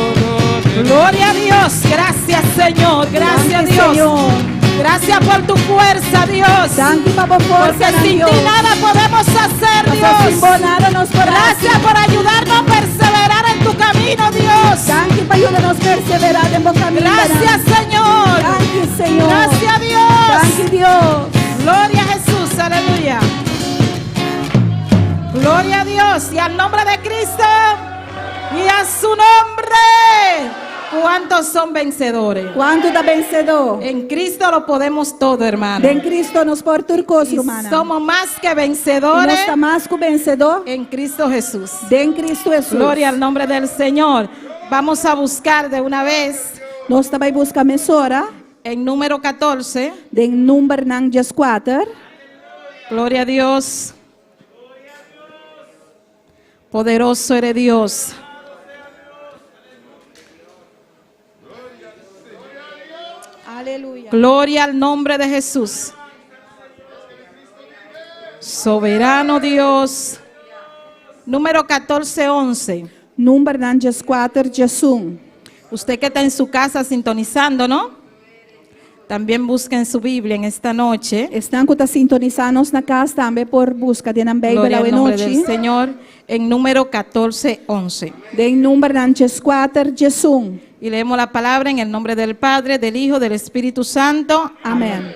Gloria a Dios. Gracias, Señor. Gracias, Danki, Dios. Señor. Gracias por tu fuerza, Dios. Danki pa bo forsa, Porque sin Dios. ti nada podemos hacer, Paso sin bo Dios. nada nos por Gracias por ayudarnos a perseverar en tu camino, Dios. Danki pa yuda nos perseverá den bo kaminda. Gracias, Señor. Danki, Señor. Gracias, Dios. Danki, Dios. Gloria a Jesús, aleluya. Gloria a Dios y al nombre de Cristo y a su nombre. ¿Cuántos son vencedores? Kuantu ta vensedó? En Cristo lo podemos todo, hermano. Den Kristu nos por tur kos, Y ruman. somos más que I nos vencedores ta mas ku vensedó. en Cristo Jesús. Den Kristu Hesus. Gloria al nombre del Señor. Vamos a buscar de una vez Nos ta bai buska mesora. en número 14. Den numbernan 14. Gloria a Dios. Poderoso eres Dios. Aleluya. Gloria al nombre de Jesús. Soberano Dios. Número 14, 11. Numbernan 14, 11. Usted que está en su casa sintonizando, ¿no? También busque en su Biblia en esta noche. Esnan ku ta sintonisá nos na kas tambe por buska den nan Beibel Gloria al nombre del nochi. Señor. En número 14, 11. Den numbernan 14, 11. Y leemos la palabra en el nombre del Padre, del Hijo, del Espíritu Santo. Amèn.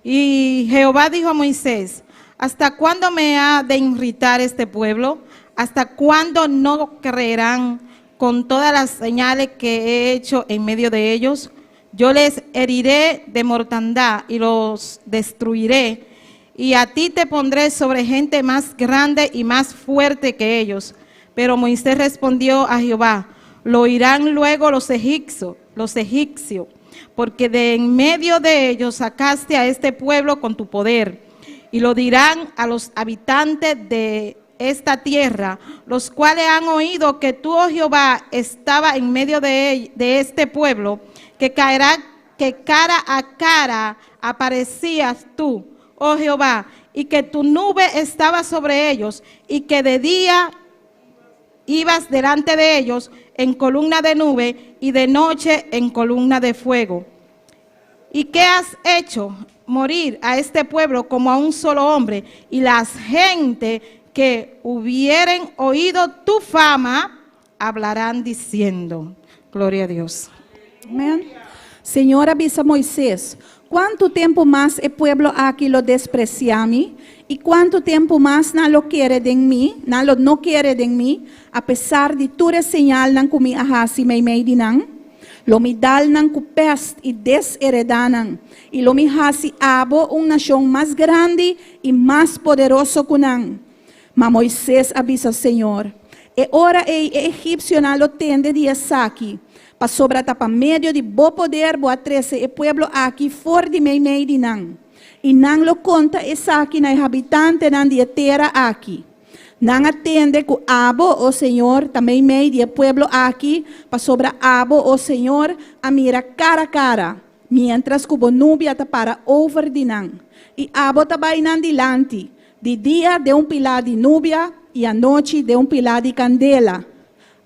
Y Jehová dijo a Moisés, ¿hasta cuándo me ha de irritar este pueblo? ¿Hasta cuándo no creerán con todas las señales que he hecho en medio de ellos? Yo les heriré de mortandad y los destruiré. Y a ti te pondré sobre gente más grande y más fuerte que ellos. Pero Moisés respondió a Jehová, lo oirán luego los egipcios, porque de en medio de ellos sacaste a este pueblo con tu poder. Y lo dirán a los habitantes de esta tierra, los cuales han oído que tú, oh Jehová, estaba en medio de este pueblo, que caerá, que cara a cara aparecías tú, oh Jehová, y que tu nube estaba sobre ellos, y que de día ibas delante de ellos en columna de nube y de noche en columna de fuego. ¿Y qué has hecho? Morir a este pueblo como a un solo hombre. Y las gente que hubieren oído tu fama hablarán diciendo, gloria a Dios. Amèn. Señor a bisa Moises, kuantu tempu mas e pueblo aki lo despresiá mi? I kuantu tempu mas nan lo kere den mi, nan lo no kere den mi, apesar di tur e señalnan ku mi a hasi meimei di nan? Lo mi dal nan ku pèst i desheredá nan. I lo mi hasi abo un nashon mas grandi i mas poderoso ku nan. Ma Moises a bisa Señor, e ora ei e egipsionan lo tende di esaki, pasobra ta pa medio di bo poder bo a trese e pueblo aki for di meimei di nan. I nan lo konta esaki na e habitantenan di e tera aki. Nan a tende ku abo, o Señor, ta meimei di e pueblo aki, pasobra abo, o Señor, a mira kara kara, miéntras ku bo nubia ta para over di nan. I abo ta bai nan dilanti, di dia den un pilá di nubia i anochi den un pilá di kandela.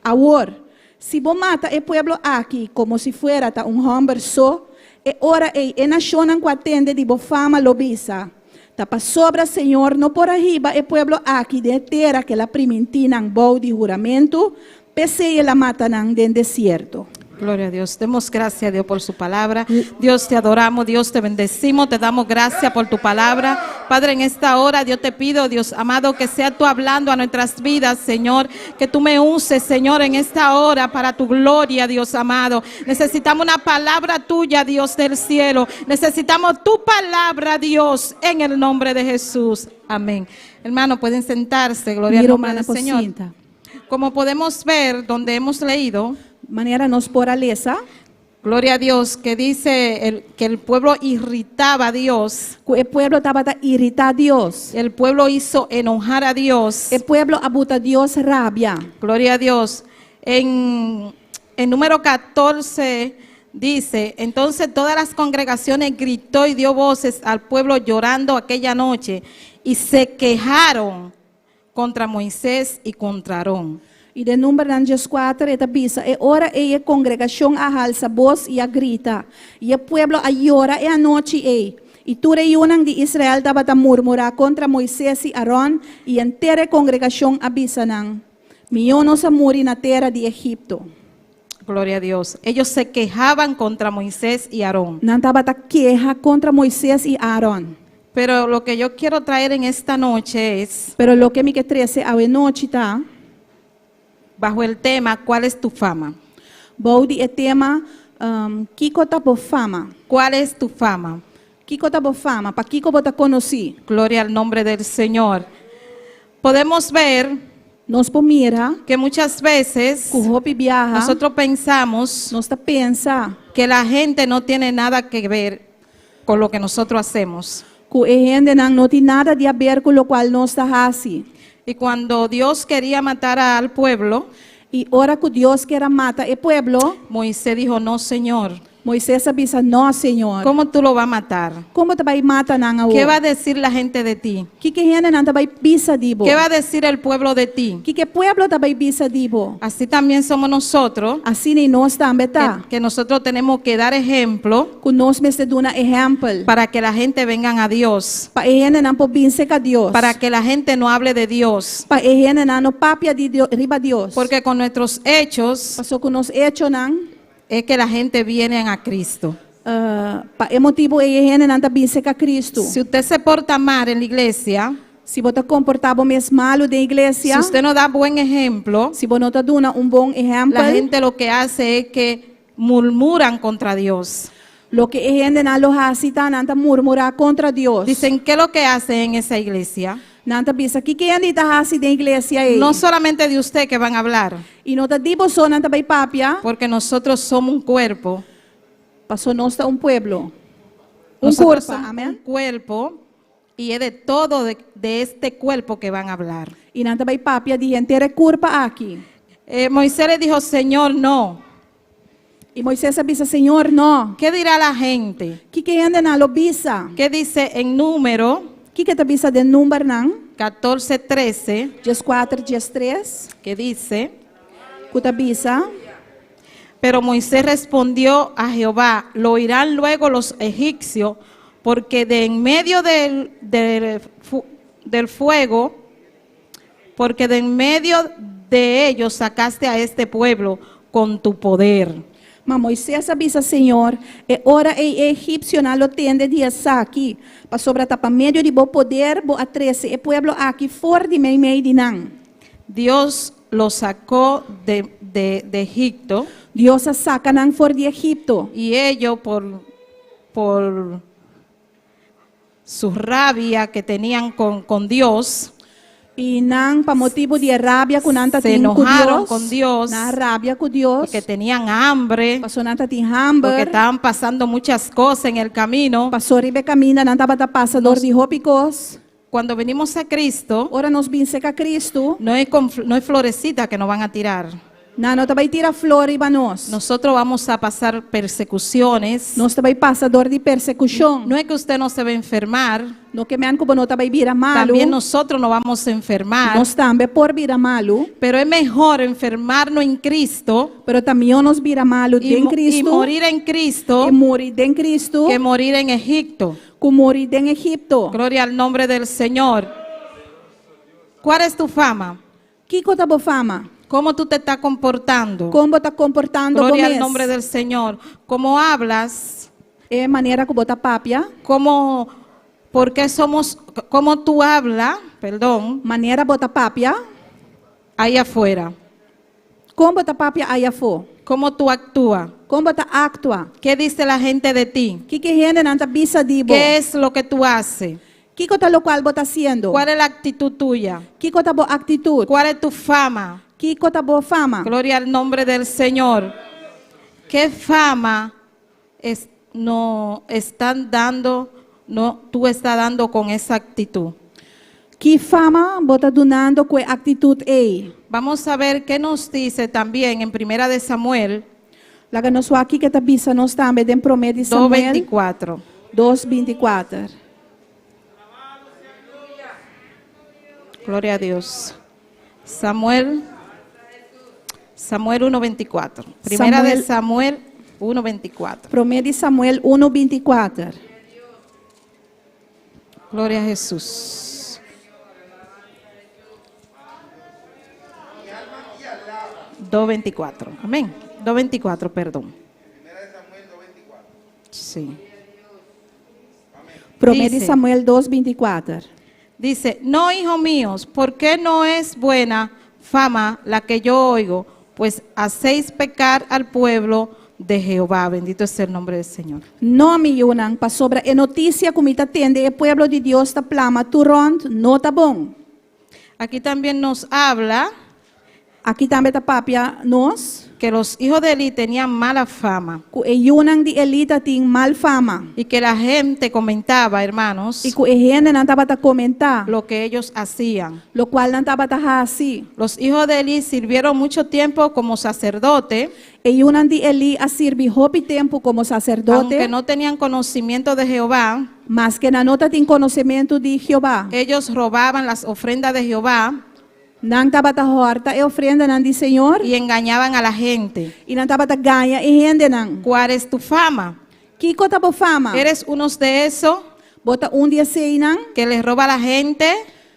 Awor, si bo mata e pueblo aki komo si fuera ta un hòmber so, e ora ei e nashonnan ku a tende di bo fama lo bisa, Ta pasobra Señor no por a hiba e pueblo aki den e tera ku el a primintí nan bou di huramentu, p'esei el a mata nan den desierto. Gloria a Dios. Demos gracias a Dios por su palabra. Dios te adoramos, Dios te bendecimos, te damos gracias por tu palabra. Padre, en esta hora, Dios te pido, Dios amado, que sea tú hablando a nuestras vidas, Señor. Que tú me uses, Señor, en esta hora para tu gloria, Dios amado. Necesitamos una palabra tuya, Dios del cielo. Necesitamos tu palabra, Dios, en el nombre de Jesús. Amén. Hermano, pueden sentarse, gloria al Mi nombre rumannan del por Señor. sinta. Como podemos ver, donde hemos leído, Manera nos por a lesa, Gloria a Dios, que dice que el pueblo irritaba a Dios. ku e pueblo tabata iritá Dios. El pueblo hizo enojar a Dios. E pueblo a buta Dios rabia. Gloria a Dios. En número 14 dice, entonces todas las congregaciones gritó y dio voces al pueblo llorando aquella noche y se quejaron contra Moisés y contra Aarón. I den Numbernan 14 e ta bisa, e ora ei e kongregashon a halsa bos i a grita. I e pueblo a yora e anochi ei. I tur e yunan di Israel tabata murmurá kontra Moises i Aaron, i henter e kongregashon a bisa nan. Mihó nos a muri na tera di Egipto. Gloria a Dios. Ellos se quejaban contra Moisés y Aarón. Nan tabata keha kontra Moises i Aaron. Pero lo que yo quiero traer en esta noche es, Pero loke mi ke trese awe nochi ta, bajo el tema, ¿cuál es tu fama? Bou di e tema Kiko ta bo fama. ¿Cuál es tu fama? Kiko ta bo fama, pa kiko bo ta konosí. Gloria al nombre del Señor. Podemos ver Nos por mira que muchas veces ku hopi biaha, nosotros pensamos nos ta pensa que la gente no tiene nada que ver con lo que nosotros hacemos. ku e hendenan no tin nada di haber ku lokual nos ta hasi. Y cuando Dios quería matar al pueblo, I ora ku Dios ker a mata e pueblo, Moisés dijo, no, Señor, Moises a bisa, no, Señor. ¿cómo tú lo vas a matar? Kon bo ta bai mata nan awor? ¿Qué va a decir la gente de ti? Kiko e hendenan ta bai bisa di bo? ¿Qué va a decir el pueblo de ti? Kiko e pueblo ta bai bisa di bo? Así también somos nosotros, Asina nos tambe ta. que nosotros tenemos que dar ejemplo Ku nos mester duna ehèmpel. para que la gente vengan a Dios, Pa e hendenan por bin serka Dios. para que la gente no hable de Dios, Pa e hendenan no papia di Dios, riba Dios. porque con nuestros hechos Paso ku nos echonan, es que la gente viene a Cristo. Pa e motibu ei e hendenan ta bin serka Kristu. Si usted se porta mal en la iglesia, Si bo ta komportá bo mes malu den iglesia, si usted no da buen ejemplo, si bo no ta duna un bon ehèmpel, la gente lo que hace es que murmuran contra Dios. Loke e hendenan lo hasi ta nan ta murmurá kontra Dios. Dicen, ¿qué es lo que hacen en esa iglesia? Nan ta bisa, kiko e hende ta hasi den iglesia ei? No solamente de usted que van a hablar, I no ta di bo so nan ta bai papia, porque nosotros somos un cuerpo. Paso nos ta un pueblo. Un Nosotros kurpa, somos amèn. un cuerpo y es de todo de este cuerpo que van a hablar. I nan ta bai papia di henter e kurpa aki. Moisés le dijo, Señor, no. I Moises a bisa, Señor, no. ¿Qué dirá la gente? Kiko e hendenan lo bisa? ¿Qué dice en número Kiko ta bisa den Numbernan? 14, 13? 14, 13. Que dice, Ku ta bisa. Pero Moisés respondió a Jehová, lo oirán luego los egipcios, porque de en medio del fuego, porque de en medio de ellos sacaste a este pueblo con tu poder. Ma Moises a bisa Señor, e ora ei e egipsionan lo tende di esaki, pasobra ta pa medio di bo poder bo a trese e pueblo aki for di meimei di nan. Dios lo sacó de Egipto. Dios a saka nan for di Egipto. Y ellos por su rabia que tenían con Dios, I nan pa motibu di rabia ku nan ta se tin ku enojaron Dios, con Dios, nan a rabia ku Dios, porque tenían hambre, paso nan tatin hamber, porque estaban pasando muchas cosas en el camino. Paso riba e kaminda nan tabata pasa dor di hopi kos. Cuando venimos a Cristo, Ora nos bin serka Kristu, no es florecita que nos van a tirar. Nan no ta bai tira flor riba nos. Nosotros vamos a pasar persecuciones. Nos ta bai pasa dor di persekushon. No es que usted no se va a enfermar. No ke men ku bo no ta bai bira malu. También nosotros nos vamos a enfermar. Nos tambe por bira malu. Pero es mejor enfermarnos en Cristo. Pero ta mihó nos bira malu den Y Cristo. morir en Cristo. I muri den Cristo. Que morir en Egipto. Ku muri den Egipto. Gloria al nombre del Señor. ¿Cuál es tu fama? Kiko ta bo fama? ¿Cómo tú te estás comportando? Kon bo ta komportando Gloria al bo mes? nombre del Señor. ¿Cómo hablas? E manera ku bo ta papia. ¿Cómo, por qué somos, cómo tú hablas, perdón, Manera bo ta papia. ahí afuera? Kon bo ta papia ei afó? ¿Cómo tú actúas? Kon bo ta aktua? ¿Qué dice la gente de ti? Kiko hendenan ta bisa di bo? ¿Qué es lo que tú haces? Kiko ta lokual bo ta hasiendo? ¿Cuál es la actitud tuya? Kiko ta bo aktitut? ¿Cuál es tu fama? Kiko ta bo fama? Gloria al nombre del Señor. ¿Qué fama es, no están dando, no, tú estás dando con esa actitud? Ki fama bo ta dunando ku e aktitut ei? Vamos a ver qué nos dice también en Primera de Samuel Laga nos wak kiko e ta bisa nos tambe den promé di Samuel 2.24. 2:24. Gloria a Dios. Samuel, Samuel 1.24. Primera de Samuel 1.24. Promé di Samuel 1:24. Gloria a Jesús. 2.24. Amén. 2.24, perdón. Sí. Promé di Dice. Samuel 2:24. Dice, no, hijo míos, ¿por qué no es buena fama la que yo oigo? Pues hacéis pecar al pueblo de Jehová. Bendito es el nombre del Señor. No, mi yunan, pasobra e notisia ku mi ta tende e pueblo di Dios ta plama tur rònt, no ta bon. Aquí también nos habla Aki tambe ta papia nos que los hijos de Eli tenían mala fama ku e yunan di Eli tatin mal fama. y que la gente comentaba, hermanos, I ku e hendenan tabata komentá lo que ellos hacían. lokual nan tabata hasi. Los hijos de Eli sirvieron mucho tiempo como sacerdote, E yunan di Eli a sirbi hopi tempu komo saserdote, aunque no tenían conocimiento de Jehová. maske nan no tatin konosementu di Jehová. Ellos robaban las ofrendas de Jehová Nan tabata hòrta e ofrendanan di Señor y engañaban a la gente. i nan tabata gaña e hendenan. ¿Cuál es tu fama? Kiko ta bo fama? ¿Eres uno de esos Bo ta un di eseinan que les roba a la gente,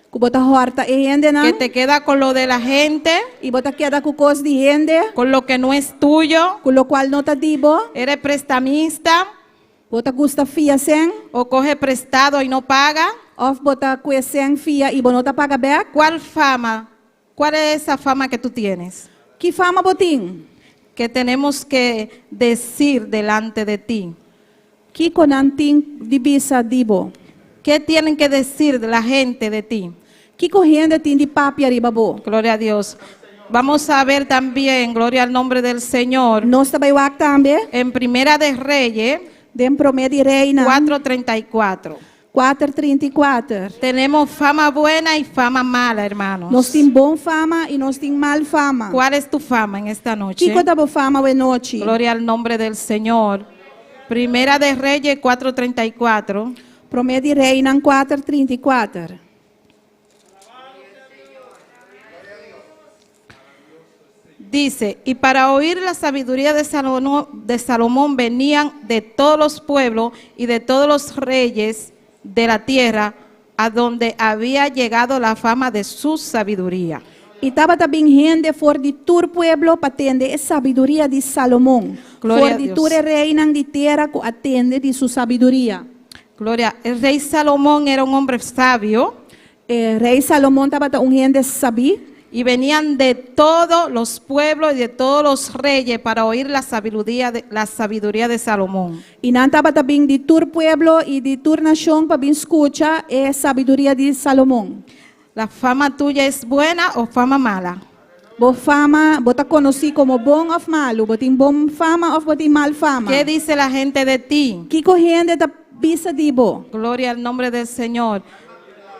ku bo ta hòrta e hendenan que te queda con lo de la gente, i bo ta keda ku kos di hende, con lo que no es tuyo? ku lokual no ta di bo? ¿Eres prestamista Bo ta gusta fia sèn o coge prestado y no paga? òf bo ta kue sèn fia i bo no ta paga bèk? ¿Cuál fama? ¿Cuál es esa fama que tú tienes? Ki fama bo tin? Que tenemos que decir delante de ti. Kiko nan tin di bisa di bo? ¿Qué tienen que decir la gente de ti? Kiko hende tin di papia riba bo? Gloria a Dios. Vamos a ver también, gloria al nombre del Señor, Nos ta bai wak tambe en Primera de Reyes den Promé di Reinan 4:34. 4:34. Tenemos fama buena y fama mala, hermanos. Nos tin bon fama i nos tin mal fama. ¿Cuál es tu fama en esta noche? Kiko ta bo fama awe nochi? Gloria al nombre del Señor. Primera de Reyes 4:34. Promé di Reinan 4:34. Dice, y para oír la sabiduría de Salomón venían de todos los pueblos y de todos los reyes de la tierra a donde había llegado la fama de su sabiduría. I tabata bin hende for di tur pueblo pa tende e sabiduria di Salomon. Gloria For a di Dios. tur e reinan di tera ku a tende di su sabiduria. Gloria, el rey Salomón era un hombre sabio E rei Salomon tabata un hende sabí. y venían de todos los pueblos y de todos los reyes para oír la sabiduría de Salomón. I nan tabata bin di tur pueblo i di tur nashon pa bin skucha e sabiduria di Salomon. ¿La fama tuya es buena o fama mala? Bo fama, bo ta konosí komo bon òf malu, bo tin bon fama òf bo tin mal fama. ¿Qué dice la gente de ti? Kiko hende ta bisa di bo? Gloria al nombre del Señor.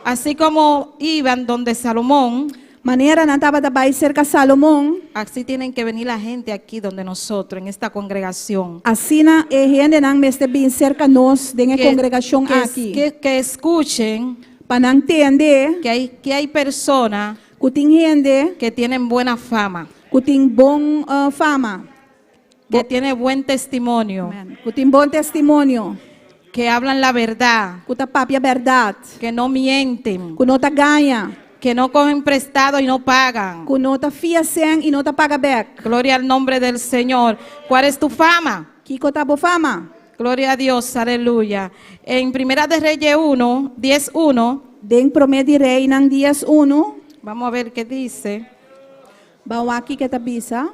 Así como iban donde Salomón, Manera nan tabata bai serka Salomon, así tienen que venir la gente aquí donde nosotros, en esta congregación. asina e hendenan mester bin serka nos den e kongregashon aki. Que escuchen Pa nan tende que hay personas ku tin hende que tienen buena fama, ku tin bon fama, que tienen buen testimonio, ku tin bon testimonio, que hablan la verdad, ku ta papia bèrdat, que no mienten, ku no ta gaña, Que no cogen prestado y no pagan. Ku no ta fia sèn i no ta paga bèk. Gloria al nombre del Señor. ¿Cuál es tu fama? Kiko ta bo fama? Gloria a Dios, aleluya. En Primera de Reyes 1, 10, 1, Den Promé di Reinan 10, 1. Vamos a ver qué dice. Ban wak kiko e ta bisa.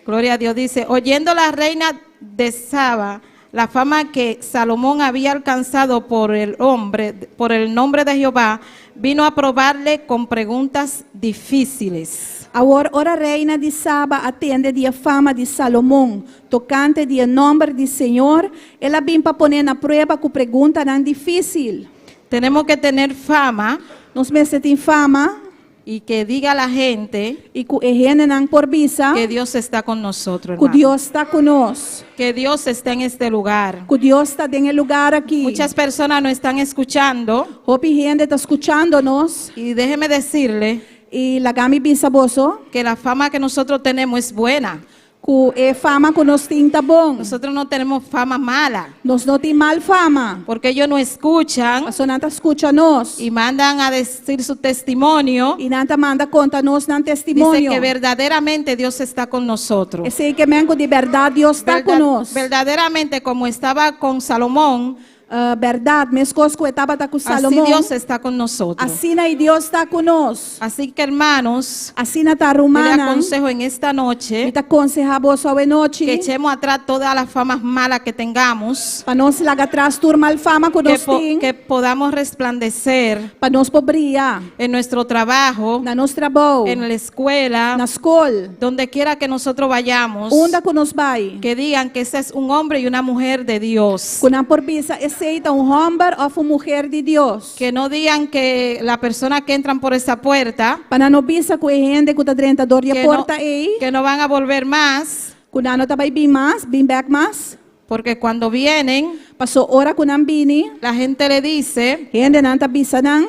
Gloria a Dios dice: "Oyendo la reina de Saba la fama que Salomón había alcanzado por el hombre, por el nombre de Jehová, vino a probarle con preguntas difíciles". Awor ora reina di Saba a tende di e fama di Salomon, tokante di e nòmber di Señor, el a bin pa pon'é na prueba ku preguntanan difísil. Tenemos que tener fama Nos mester tin fama y que diga la gente i ku e hendenan por bisa que Dios está con nosotros, ku hermano. Dios ta ku nos. Que Dios está en este lugar. Ku Dios ta den e lugá aki. Muchas personas nos están escuchando Hopi hende ta skuchando nos. Y déjeme decirle I laga mi bisa boso que la fama que nosotros tenemos es buena. Ku e fama ku nos tin ta bon. Nosotros no tenemos fama mala, Nos no tin mal fama. Porque ellos no escuchan Paso nan ta skucha nos. Y mandan a decir su testimonio. I nan ta manda konta nos nan Dice testimonio. Que verdaderamente Dios está con nosotros. Esei ke men ku di bèrdat Dios ta ku nos. Verdaderamente, como estaba con Salomón, Bèrdat, meskos ku e tabata ku así Salomon. Dios está con nosotros. Asina ei Dios ta ku nos. Así que, hermanos, Asina ta yo le rumannan. aconsejo en esta noche Mi ta konsehá boso awe nochi. Que echemos atrás todas las famas malas que tengamos, Pa nos laga atras tur mal fama ku nos tin. Que podamos resplandecer Pa nos por bria. En nuestro trabajo, Na nos trabou. En la escuela, Na skol. Donde quiera que nosotros vayamos, Unda ku nos bai. Que digan que ese es un hombre y una mujer de Dios. Ku nan por bisa esei ta un hòmber òf un muhé di Dios. Que no digan que la persona que entran por esa puerta, Pa nan no bisa ku e hende ku ta drenta dor di que no, porta ei. Que no van a volver más, Ku nan no ta bai bin mas, bin bèk mas. Porque cuando vienen, Paso ora ku nan bini. La gente le dice: Hendenan ta bisa nan.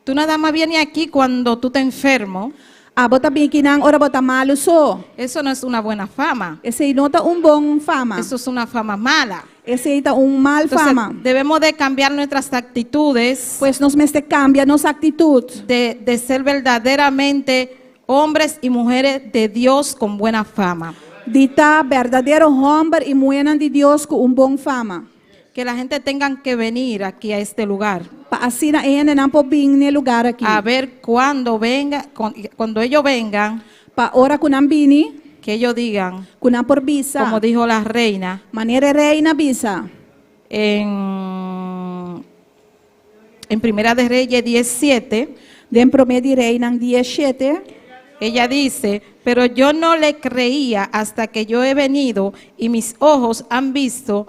"Tú nada más vienes aquí cuando tú te enfermo". Abo ta bin akinan ora bo ta malu so. Eso no es una buena fama. Esei no ta un bon fama. Eso es una fama mala. Esei ta un mal Entonces, fama. Debemos de cambiar nuestras actitudes, Pues nos mester kambia nos aktitut. de ser verdaderamente hombres y mujeres de Dios con buena fama. Di ta berdadero hòmber i muhénan di Dios ku un bon fama. Que la gente tenga que venir aquí a este lugar Pa asina e hendenan por bin na e lugá aki. A ver cuando venga, cuando ellos vengan, Pa ora ku nan bini, que ellos digan, ku nan por bisa. Como dijo la reina Manera e reina a bisa. en Primera de Reyes 17, Den Promé di Reinan 17. Ella dice: "Pero yo no le creía hasta que yo he venido y mis ojos han visto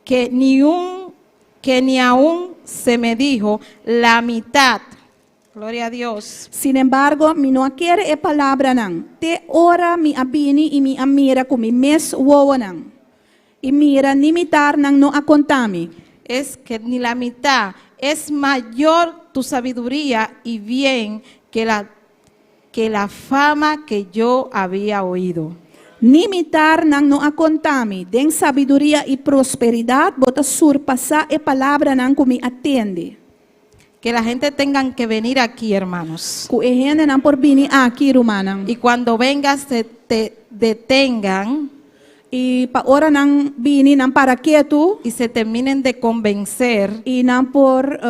que ni aún se me dijo la mitad". Gloria a Dios. Sin embargo, mi no a kere e palabranan. Te ora mi a bini i mi a mira ku mi mes wowonan. I mira, ni mitar nan no a konta mi. Es que ni la mitad, es mayor tu sabiduría y bien que la fama que yo había oído. Ni mitar nan no a konta mi. Den sabiduria i prosperidat, bo ta surpasá e palabranan ku mi a tende. Que la gente tengan que venir aquí, hermanos. Ku e hendenan por bini aki, rumannan. Y cuando vengas, se te detengan I pa ora nan bini nan para ketu. Y se terminen de convencer. I nan por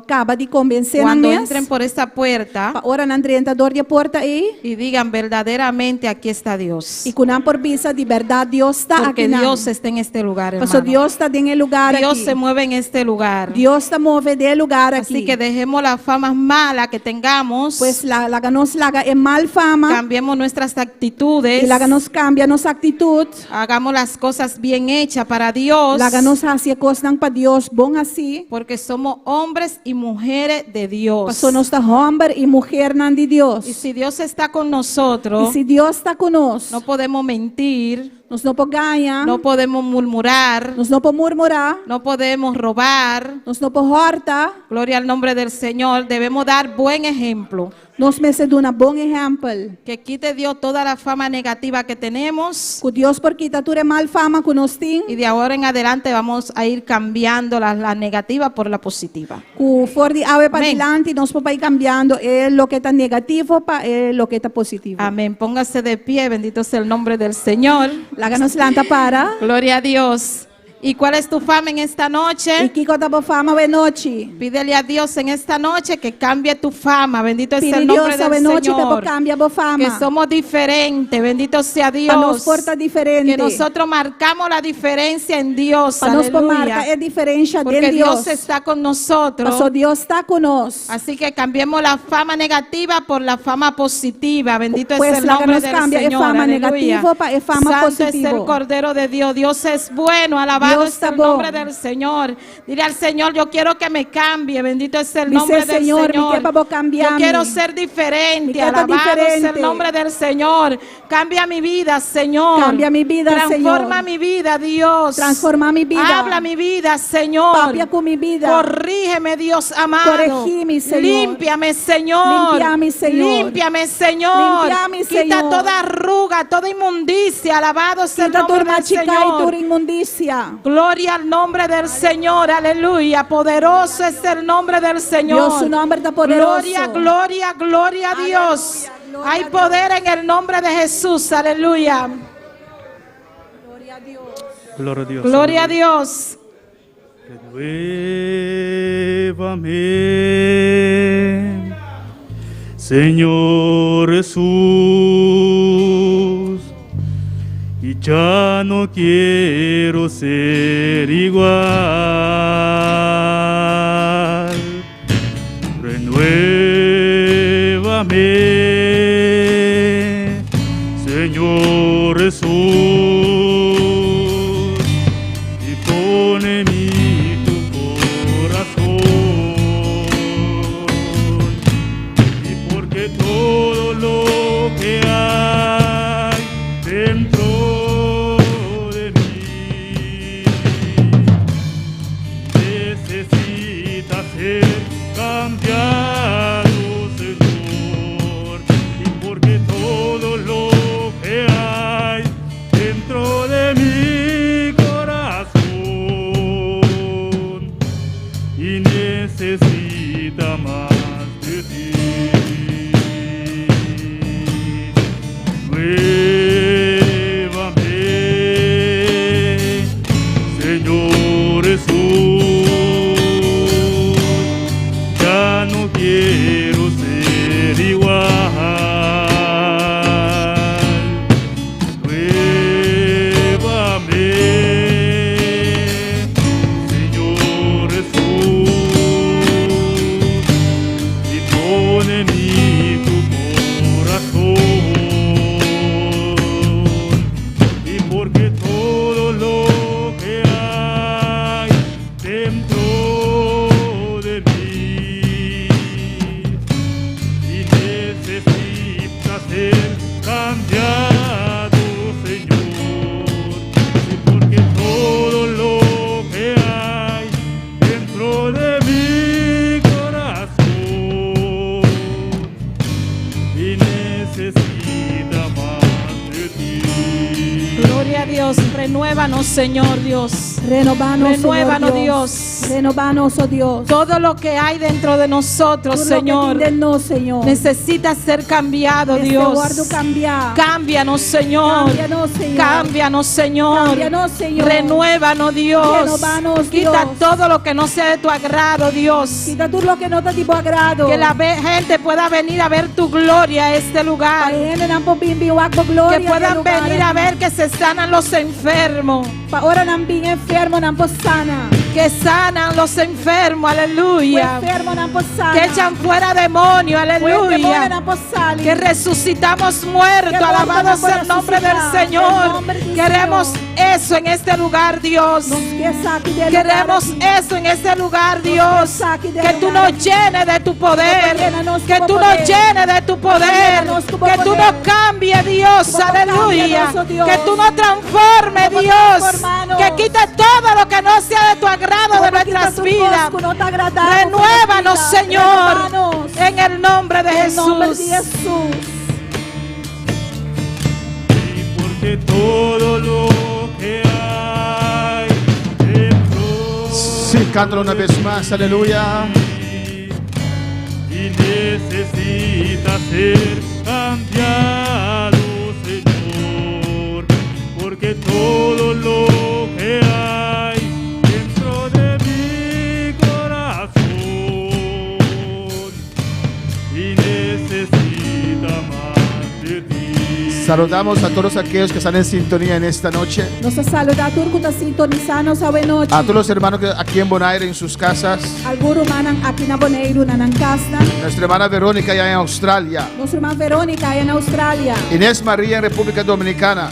kaba di konvensé nan Cuando mes. entren por esa puerta Pa ora nan drenta dor di e porta ei. Y digan: "Verdaderamente aquí está Dios". I ku nan por bisa di bèrdat Dios ta Porque aki nan. Dios está en este lugar, Paso hermano. Dios ta den e lugá Dios aki. se mueve en este lugar. Dios ta move den e lugá aki. Así que dejemos las famas malas que tengamos. Pues la, laga nos laga e mal fama. Cambiemos nuestras actitudes. I laga nos kambia nos aktitut. Hagamos las cosas bien hechas para Dios. Laga nos hasi e kosnan pa Dios bon hasí. Porque somos hombres y mujeres de Dios. Paso nos ta hòmber i muhénan di Dios. Y si Dios está con nosotros, I si Dios ta ku nos, no podemos mentir, nos no por gaña, no podemos murmurar, nos no por murmurá, no podemos robar. Nos no por hòrta. Gloria al nombre del Señor. Debemos dar buen ejemplo. Nos mester duna bon ehèmpel. Que quite Dios toda la fama negativa que tenemos. Ku Dios por kita tur e mal fama ku nos tin. Y de ahora en adelante vamos a ir cambiando la negativa por la positiva. Ku for di awe pa Amèn. dilanti nos por bai kambiando e loke ta negativo pa e loke ta positivo. Amén. Póngase de pie, bendito sea el nombre del Señor. Laga nos lanta para. Gloria a Dios. ¿Y cuál es tu fama en esta I noche? kiko ta bo fama awe nochi? Pídele a Dios en esta noche que cambie tu fama. Bendito es Pidi el nombre Dios awe del nochi pa Señor. kambia bo Que fama. somos diferentes. Bendito sea Pa nos Dios. por ta diferente. Que nosotros marcamos la diferencia en Dios. Pa nos por Aleluya. marka e diferensia Porque den Dios Dios. está con nosotros. Paso Dios ta ku nos. Así que cambiemos la fama negativa por la fama positiva. Bendito Pues es el la nombre nos del cambia e Señor. fama Aleluya. negativo pa e fama Santo es positivo. el Cordero de Dios. Dios es bueno. Alabado Dios es está el nombre bon. del Señor. Dile al Señor, yo quiero que me cambie. Bendito es el Dice, nombre del "Señor, mi Señor. ke pa bo kambia Yo quiero mi. ser diferente. Mi ke ta Alabado es el diferente. nombre del Señor. Cambia mi vida, Señor. Cambia mi vida, Transforma Señor. mi vida, Dios. Transforma mi vida. Habla mi vida, Señor. Papia ku mi bida. Corrígeme, Dios amado. Corregime, Señor. Límpiame, Señor. Límpiame, Señor. Límpiame, Señor. Límpiame, Quita Señor. toda arruga, toda inmundicia. Alabado sea el Kita nombre tur del machiká i Señor. tur inmundisia. Gloria al nombre del Señor, aleluya. Poderoso es el nombre del Señor. Dios, su nombre ta poderoso. Gloria, gloria, gloria a Dios. gloria Hay a Dios. poder en el nombre de Jesús, aleluya. Gloria a Dios. Gloria a Dios. Gloria a Dios. Renuévame, Señor Jesús, y ya no quiero ser igual. Renuévame, Señor Jesús, y pon en mí tu corazón. Y porque todo lo que hay dentro de mí necesita ser cambiado, Señor. Y porque todo lo que hay dentro de mi corazón y necesita más de ti. Nuevame, Señor Jesús, ya no quiero ser igual. Nuevame, Señor Jesús, y pon en mí tu corazón. Y porque todo lo que hay dentro de mí y necesita ser cambiado, Señor. Y porque todo lo que hay dentro de mi corazón y necesita más de ti. Gloria a Dios. Renuévanos, Señor Dios. Renobá nos, Renuévanos, Señor Dios. Renobá nos, oh Dios. Todo lo que hay dentro de nosotros, Tur loke Señor, tin den nos, Señor. necesita ser cambiado, Mester Dios. wòrdu kambiá. Cámbianos, Señor. Cámbianos, Señor. Cámbianos, Señor. Cámbianos, Señor. Renuévanos, Dios. Renóvanos, Quita Dios. todo lo que no sea de tu agrado, Dios. Kita tur loke no ta di bo agrado. Que la gente pueda venir a ver tu gloria a este lugar. Pa hendenan por bin bin wak bo gloria. Que puedan venir a ver que se sanan los enfermos. Pa ora nan bin enfermonan por sana. Que sanan los enfermos, aleluya. Enfermonan por sana. Que echan fuera demonios, aleluya. Demonionan por sali. Que resucitamos muertos, Que alabado muertos sea el nombre del resucitar. El Señor. nombre del Queremos Señor. eso en este lugar, Dios. Nos ke esaki den Queremos lugar aki. eso en este lugar, Dios. Esaki den Que tú lugar nos aki. llenes de tu poder. Que llena Que tu tú nos poder. llenes de tu poder. Llénanos tu Que tú poder. nos cambies, Dios. Tú Aleluya. cámbianos, oh Dios. Que tú nos transformes, Tú Dios. transformanos. Que quites todo lo que no sea de tu agrado. agrado de Bo por kita nuestras tur vidas. kos ku no ta agradá bo Renuévanos, Señor, Renóvanos. en el nombre de Den nòmber di Jesús. Hesus. Y porque todo lo que hay dentro Sí, cántalo una vez más, aleluya. y necesita ser cambiado, Señor, porque todo lo que hay dentro de mi corazón y necesita más de ti. Saludamos a todos aquellos que están en sintonía en esta noche. Nos ta saludá tur ku ta sintonisá nos awe nochi. A todos los hermanos que aquí en Bonaire en sus casas. Algun rumannan aki na Boneiru, na nan kasnan. Nuestra hermana Verónica allá en Australia. Nos ruman Verónica aya na Australia. Inés María en República Dominicana.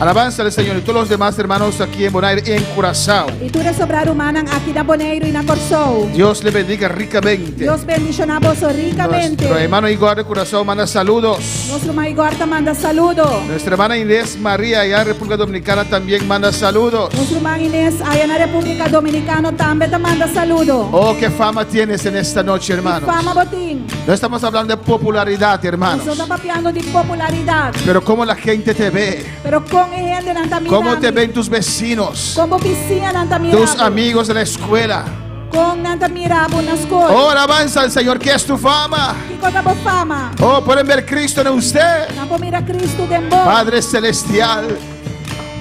Alabanza al Señor y todos los demás hermanos aquí en Bonaire y en Curazao. I tur e sobrá rumannan aki na Boneiru i na Kòrsou. Dios le bendiga ricamente. Dios bendishoná boso rikamente. Nuestro hermano Igor de Curazao manda saludos. Nos ruman Igor ta manda saludo. Nuestra hermana Inés María allá en República Dominicana también manda saludos. Nos ruman Inés aya na Repúblika Dominikano tambe ta manda saludo. Oh, qué fama tienes en esta noche, hermanos. Fama bo tin. No estamos hablando de popularidad, hermanos. Nos no ta papiando di popularidat. Pero cómo la gente te ve. Pero kon e hendenan ta mira. Cómo te ven tus vecinos, Kon bo bisiñanan ta mira. tus amigos de la escuela. Kon nan ta mira bo na skol. Oh, alabanza al Señor, que es tu fama. Kiko ta bo fama. Oh, pueden ver Cristo en usted. Nan por mira Kristu den bo. Padre Celestial,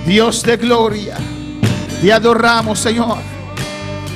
Dios de gloria, te adoramos, Señor.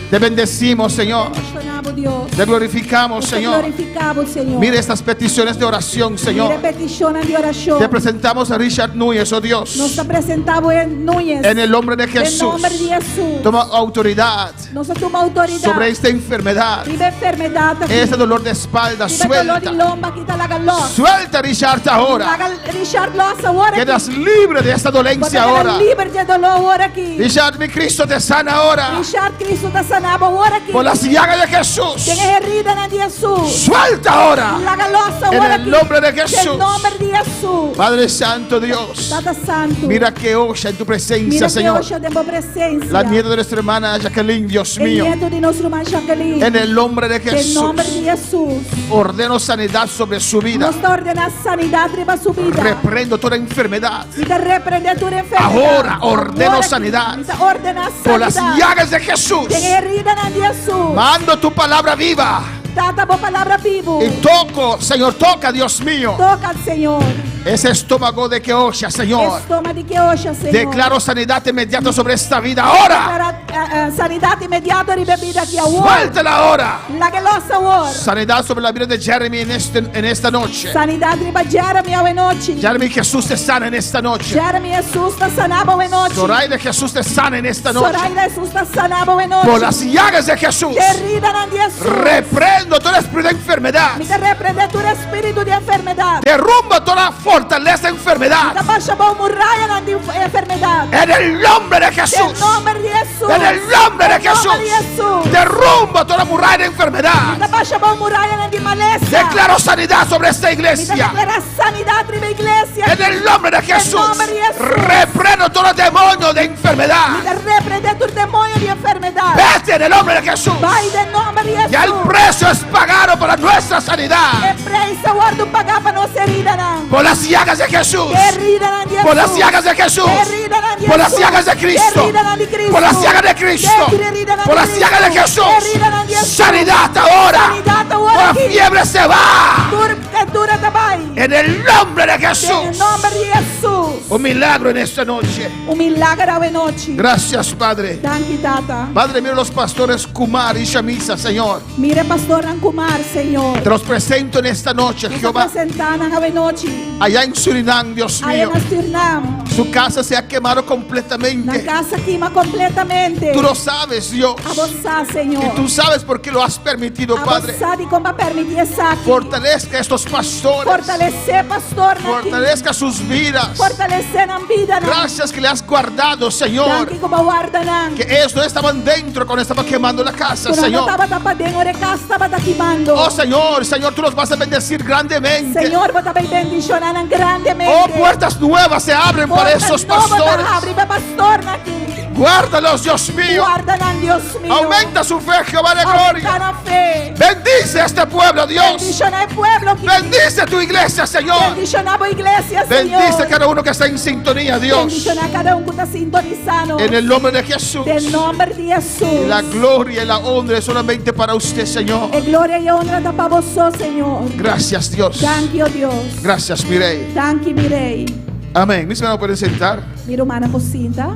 Te bendecimos, Señor. Bendishoná bo Dios. Te glorificamos, Nos ta Señor. glorifiká bo, Señor. Mira estas peticiones de oración, Mira Señor. petishonnan di orashon. Te presentamos a Richard Núñez, oh Nos Dios. ta presentá Núñez. En el nombre de Den Jesús. nòmber di Hesus. Toma autoridad Nos ta tuma outoridat. sobre esta enfermedad, Riba e enfermedat aki. este dolor de espalda. Riba e doló di Suelta. lomba aki ta laga lòs. Suelta, Richard, ahora. Laga Richard lòs awor aki. Quedas libre de esta dolencia ahora. Liber di e doló awor aki. Richard, mi Cristo te sana ahora. Richard, Kristu ta sana bo awor aki. Por las llagas de Jesús. Den e heridanan di Hesus. Suelta ahora. Laga lòs En awor el aki. nombre de Jesús. Den nòmber di Hesus. Padre Santo Dios. Tata Santu. Mira que oya en tu presencia, Mira ku Señor. osha den bo presensia. La nieta de nuestra hermana Jacqueline, Dios E mío. nietu di nos ruman Jacqueline. En el nombre de Den Jesús. nòmber di Hesus. Ordeno sanidad sobre su vida. Nos ta ordená sanidat riba su bida. Reprendo toda enfermedad. Mi ta reprendé tur enfermedat. Ahora ordeno Awor aki, sanidad. Mi ta ordená sanidat. Por las llagas de Jesús. Den heridanan di Hesus. Mando tu palabra viva. Tata, bo palabra bibu. Y toco, Señor, toca, Dios mío. Toka, Señor. Ese estómago de que osha, Señor. Stoma di Keosha, Señor. Declaro sanidad inmediata sobre esta vida ahora. Deklará sanidat inmediato riba e bida aki awor. Suéltala ahora. Lag'é lòs awor. Sanidad sobre la vida de Jeremy en, este, en esta noche. Sanidat riba Jeremy awe nochi. Jeremy, Jesús te sana en esta noche. Jeremy, Hesus ta sana bo awe nochi. Zoraida, Jesús te sana en esta noche. Zoraida, Hesus ta sana bo awe nochi. Por las llagas de Jesús. Heridanan di Hesus. Reprendo todo espíritu de enfermedad. Mi ta reprendé tur spiritu di enfermedat. Derrumba toda fortaleza de enfermedad. Ta basha abou murayanan di enfermedat. En el nombre de Jesús. Den nòmber di Hesus. En el nombre de Den nòmber Jesús. di Hesus. Derrumba toda muralla de enfermedad. Ta basha abou murayanan di malesa. Declaro sanidad sobre esta Mi ta iglesia. deklará sanidat riba e iglesia. En el nombre de Jesús. Den nòmber di Hesus. Reprendo todo demonio de Mi enfermedad. ta reprendé tur demoño di enfermedat. Vete en el nombre de Jesús. Bai den nòmber di Hesus. Ya el precio es pagado para nuestra sanidad. E preis a wòrdu pagá pa nos heridanan. Por las llagas de Jesús. Heridanan di Hesus. Por las llagas de Jesús. Heridanan di Por las Hesus. llagas de Cristo. Heridanan di Cristo. Por las llagas de Cristo. Heridanan Por di las llagas de Cristo. Jesús. Heridanan di Hesus. Sanidad ahora. Sanidat awor La aki. fiebre se va. Tur keintura ta bai. En el nombre de Den Jesús. nòmber di Hesus. Un milagro en esta noche. Un milager awe nochi. Gracias, Padre. Danki, Tata. Padre, mira los pastores Kumar y Shamisa, Señor. Mira pastornan Kumar, Señor. Te los presento en esta noche, Nos Jehová. presentá nan awe nochi. Allá en Surinam, Dios Aya mío. na Surinam. Su casa se ha quemado Nan completamente. kas a kima kompletamente. Tú lo sabes, Dios. Abo sa, Señor. Y tú sabes por qué lo has permitido, Padre. Abo sa dikon B'a permití esaki. Fortalezca a estos pastores. Fortalesé pastornan aki. Fortalezca sus vidas. Fortalesé nan bidanan. Gracias que le has guardado, Señor. Danki ku B'a warda nan. Que ellos no estaban dentro cuando estaba quemando la casa, Ku nan Señor. tabata paden ora e kas tabata kimando. Oh, Señor, Señor, tú los vas a bendecir grandemente. Señor, Bo ta bai bendishoná nan grandemente. Oh, puertas nuevas se abren para Porta esos nobo ta pastores. habri pa pastornan aki. Guárdalos, Dios mío. Warda nan, Dios mio. Aumenta su fe, Jehová de Oumentá gloria. nan fe. Bendice a este pueblo, Dios. Bendishoná e pueblo aki. Bendice tu iglesia, Señor. Bendishoná bo iglesia, Señor. Bendice a cada uno que está en sintonía, Dios. Bendishoná kada un ku ta sintonisá. En el nombre de Jesús. Den nòmber di Hesus. Y la gloria y la honra es solamente para usted, Señor. E gloria i honra ta pa bo, Señor. Gracias, Dios. Danki, oh Dios. Gracias, mi rey. Danki, mi rei. Amén. Mis hermanos pueden sentar. Mi rumannan por sinta.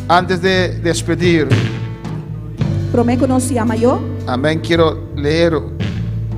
Antes de despedir, Promé ku nos yama ayó. amén, quiero leer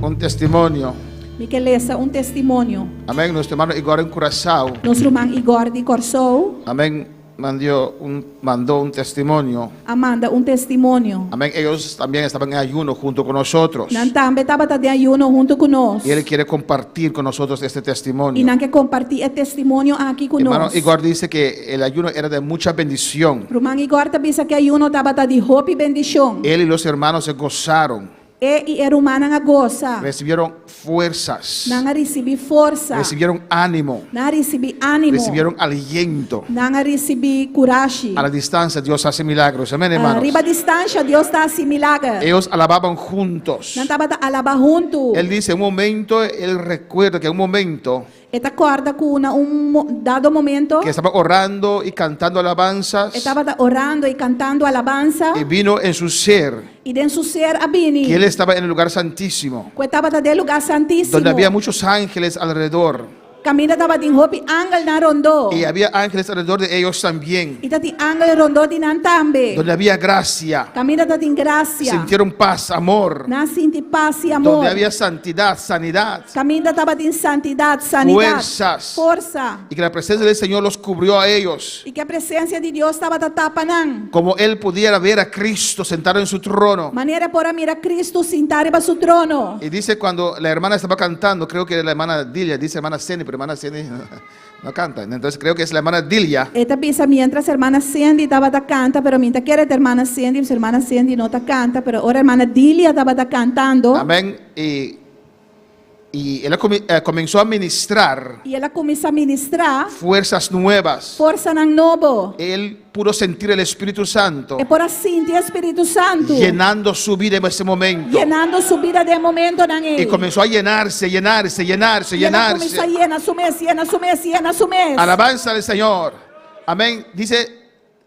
un testimonio. Mi ke lesa un testimonio. Amén. Nuestro hermano Igor en Curazao. Nos ruman Igor di Kòrsou Amén. Mandó un, mandó un testimonio. a manda un testimonio. Amén. Ellos también estaban en ayuno junto con nosotros. Nan tambe tabata den ayuno huntu ku nos. Y él quiere compartir con nosotros este I testimonio. nan ke kompartí e testimonio aki ku Hermano nos. Igor dice que el ayuno era de mucha bendición. Ruman Igor ta bisa ku ayuno tabata di hopi bendishon. Él y los hermanos se gozaron, E i e rumannan a gosa. recibieron fuerzas, Nan a risibí forsa. recibieron ánimo, Nan a risibí ánimo. recibieron aliento. Nan a risibí kurashi. A la distancia Dios hace milagros. Amén, hermanos. Riba distansia Dios ta hasi milager. Ellos alababan juntos. Nan tabata alabá huntu. Él dice, un momento, él recuerda que en un momento E ta kòrda ku na un dado momento que estaba orando y cantando alabanzas e tabata orando i kantando alabansa y vino en su ser i den su ser a bini que él estaba en el lugar santísimo, ku e tabata den lugá santísimo donde había muchos ángeles alrededor. Kaminda tabatin hopi angelnan rondó. Y había ángeles alrededor de ellos también, I tabatin angel rondó di nan tambe. donde había gracia, Kaminda tabatin grasia. sintieron paz, amor, Nan a sinti pas i amor. donde había santidad, sanidad, Kaminda tabatin santidat, sanidat, Fuerzas. forsa. y que la presencia del Señor los cubrió a ellos, I ku e presensia di Dios tabata tapa nan. como él pudiera ver a Cristo sentado en su trono. Manera e por a mira Kristu sintá riba su trono. Y dice cuando la hermana estaba cantando, creo que era la hermana Dilia, dice hermana Ceni, pero hermana Ceni no canta. Entonces creo que es la hermana Dilia. E ta bisa mientras hermana Sandy tabata kanta, pero mi n' ta kere ta hermana Sandy, hermana Sandy no ta kanta, pero ora hermana Dilia tabata kantando. Amén. Y, y él comenzó a ministrar I el a kuminsá ministrá fuerzas nuevas. forsanan nobo. Él pudo sentir el Espíritu Santo E por a sinti e Spiritu Santu llenando su vida en ese momento. yenando su bida den e momentonan Y ei. comenzó a llenarse, llenarse, llenarse, I el a kuminsá llenarse. yena su mes, yena su mes, yena su mes. Alabanza al Señor. Amén. Dice,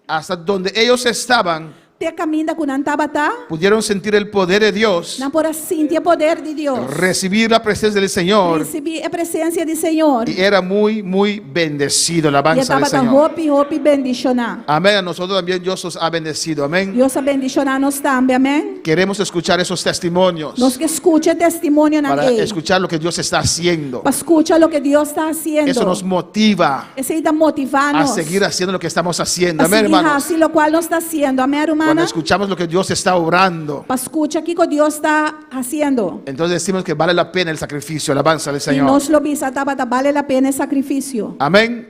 hasta donde ellos estaban, Te kaminda ku nan tabata, pudieron sentir el poder de Dios, nan por a sinti e poder di Dios. recibir la presencia del Señor. Risibí e presensia di Señor. Y era muy, muy bendecido. I Alabanza al tabata Señor. hopi, hopi bendishoná. Amén. A nosotros también Dios nos ha bendecido. Amén. Dios a bendishoná nos tambe, amèn. Queremos escuchar esos testimonios Nos ke skucha testimonionan para ei. escuchar lo que Dios está haciendo. Pa skucha loke Dios ta hasiendo. Eso nos motiva Esei ta motivá a nos. seguir haciendo lo que estamos haciendo. Pa Amén, sigui hermanos. hasi lokual nos ta hasiendo. Amèn, Cuando ruman. escuchamos lo que Dios está obrando, Pa skucha kiko Dios ta hasiendo. entonces decimos que vale la pena el sacrificio. Alabanza al I Señor. nos lo bisa tabata bale la pena e sakrifisio. Amén.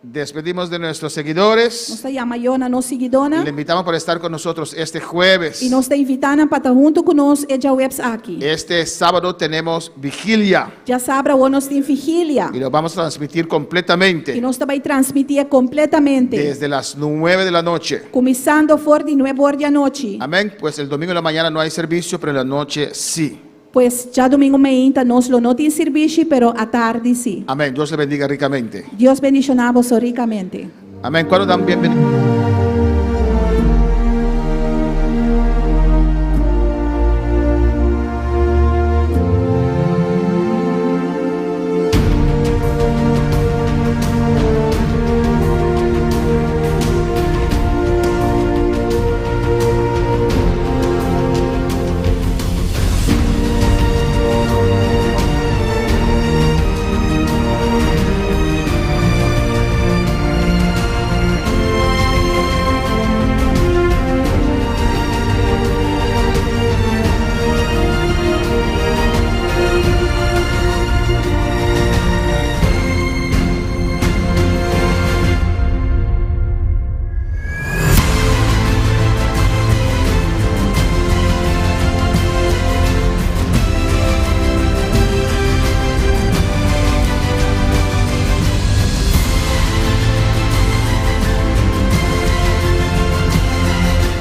Despedimos de nuestros seguidores. Nos ta yama ayó na nos siguidónan. Y le invitamos para estar con nosotros este jueves. I nos ta invitá nan pa ta huntu ku nos e djaweps aki. Este sábado tenemos vigilia Djasabra nos tin vigilia. y lo vamos a transmitir completamente I nos ta bai transmití kompletamente. desde las 9 de la noche. Kuminsando for di 9 or di anochi. Amén. Pues el domingo en la mañana no hay servicio, pero en la noche sí. Pues djadumingu mainta nos lo no tin servisio, pero atardi sí. Amén. Dios le bendiga ricamente. Dios bendishoná boso rikamente. Amén. ¿Cuándo dan bienvenida?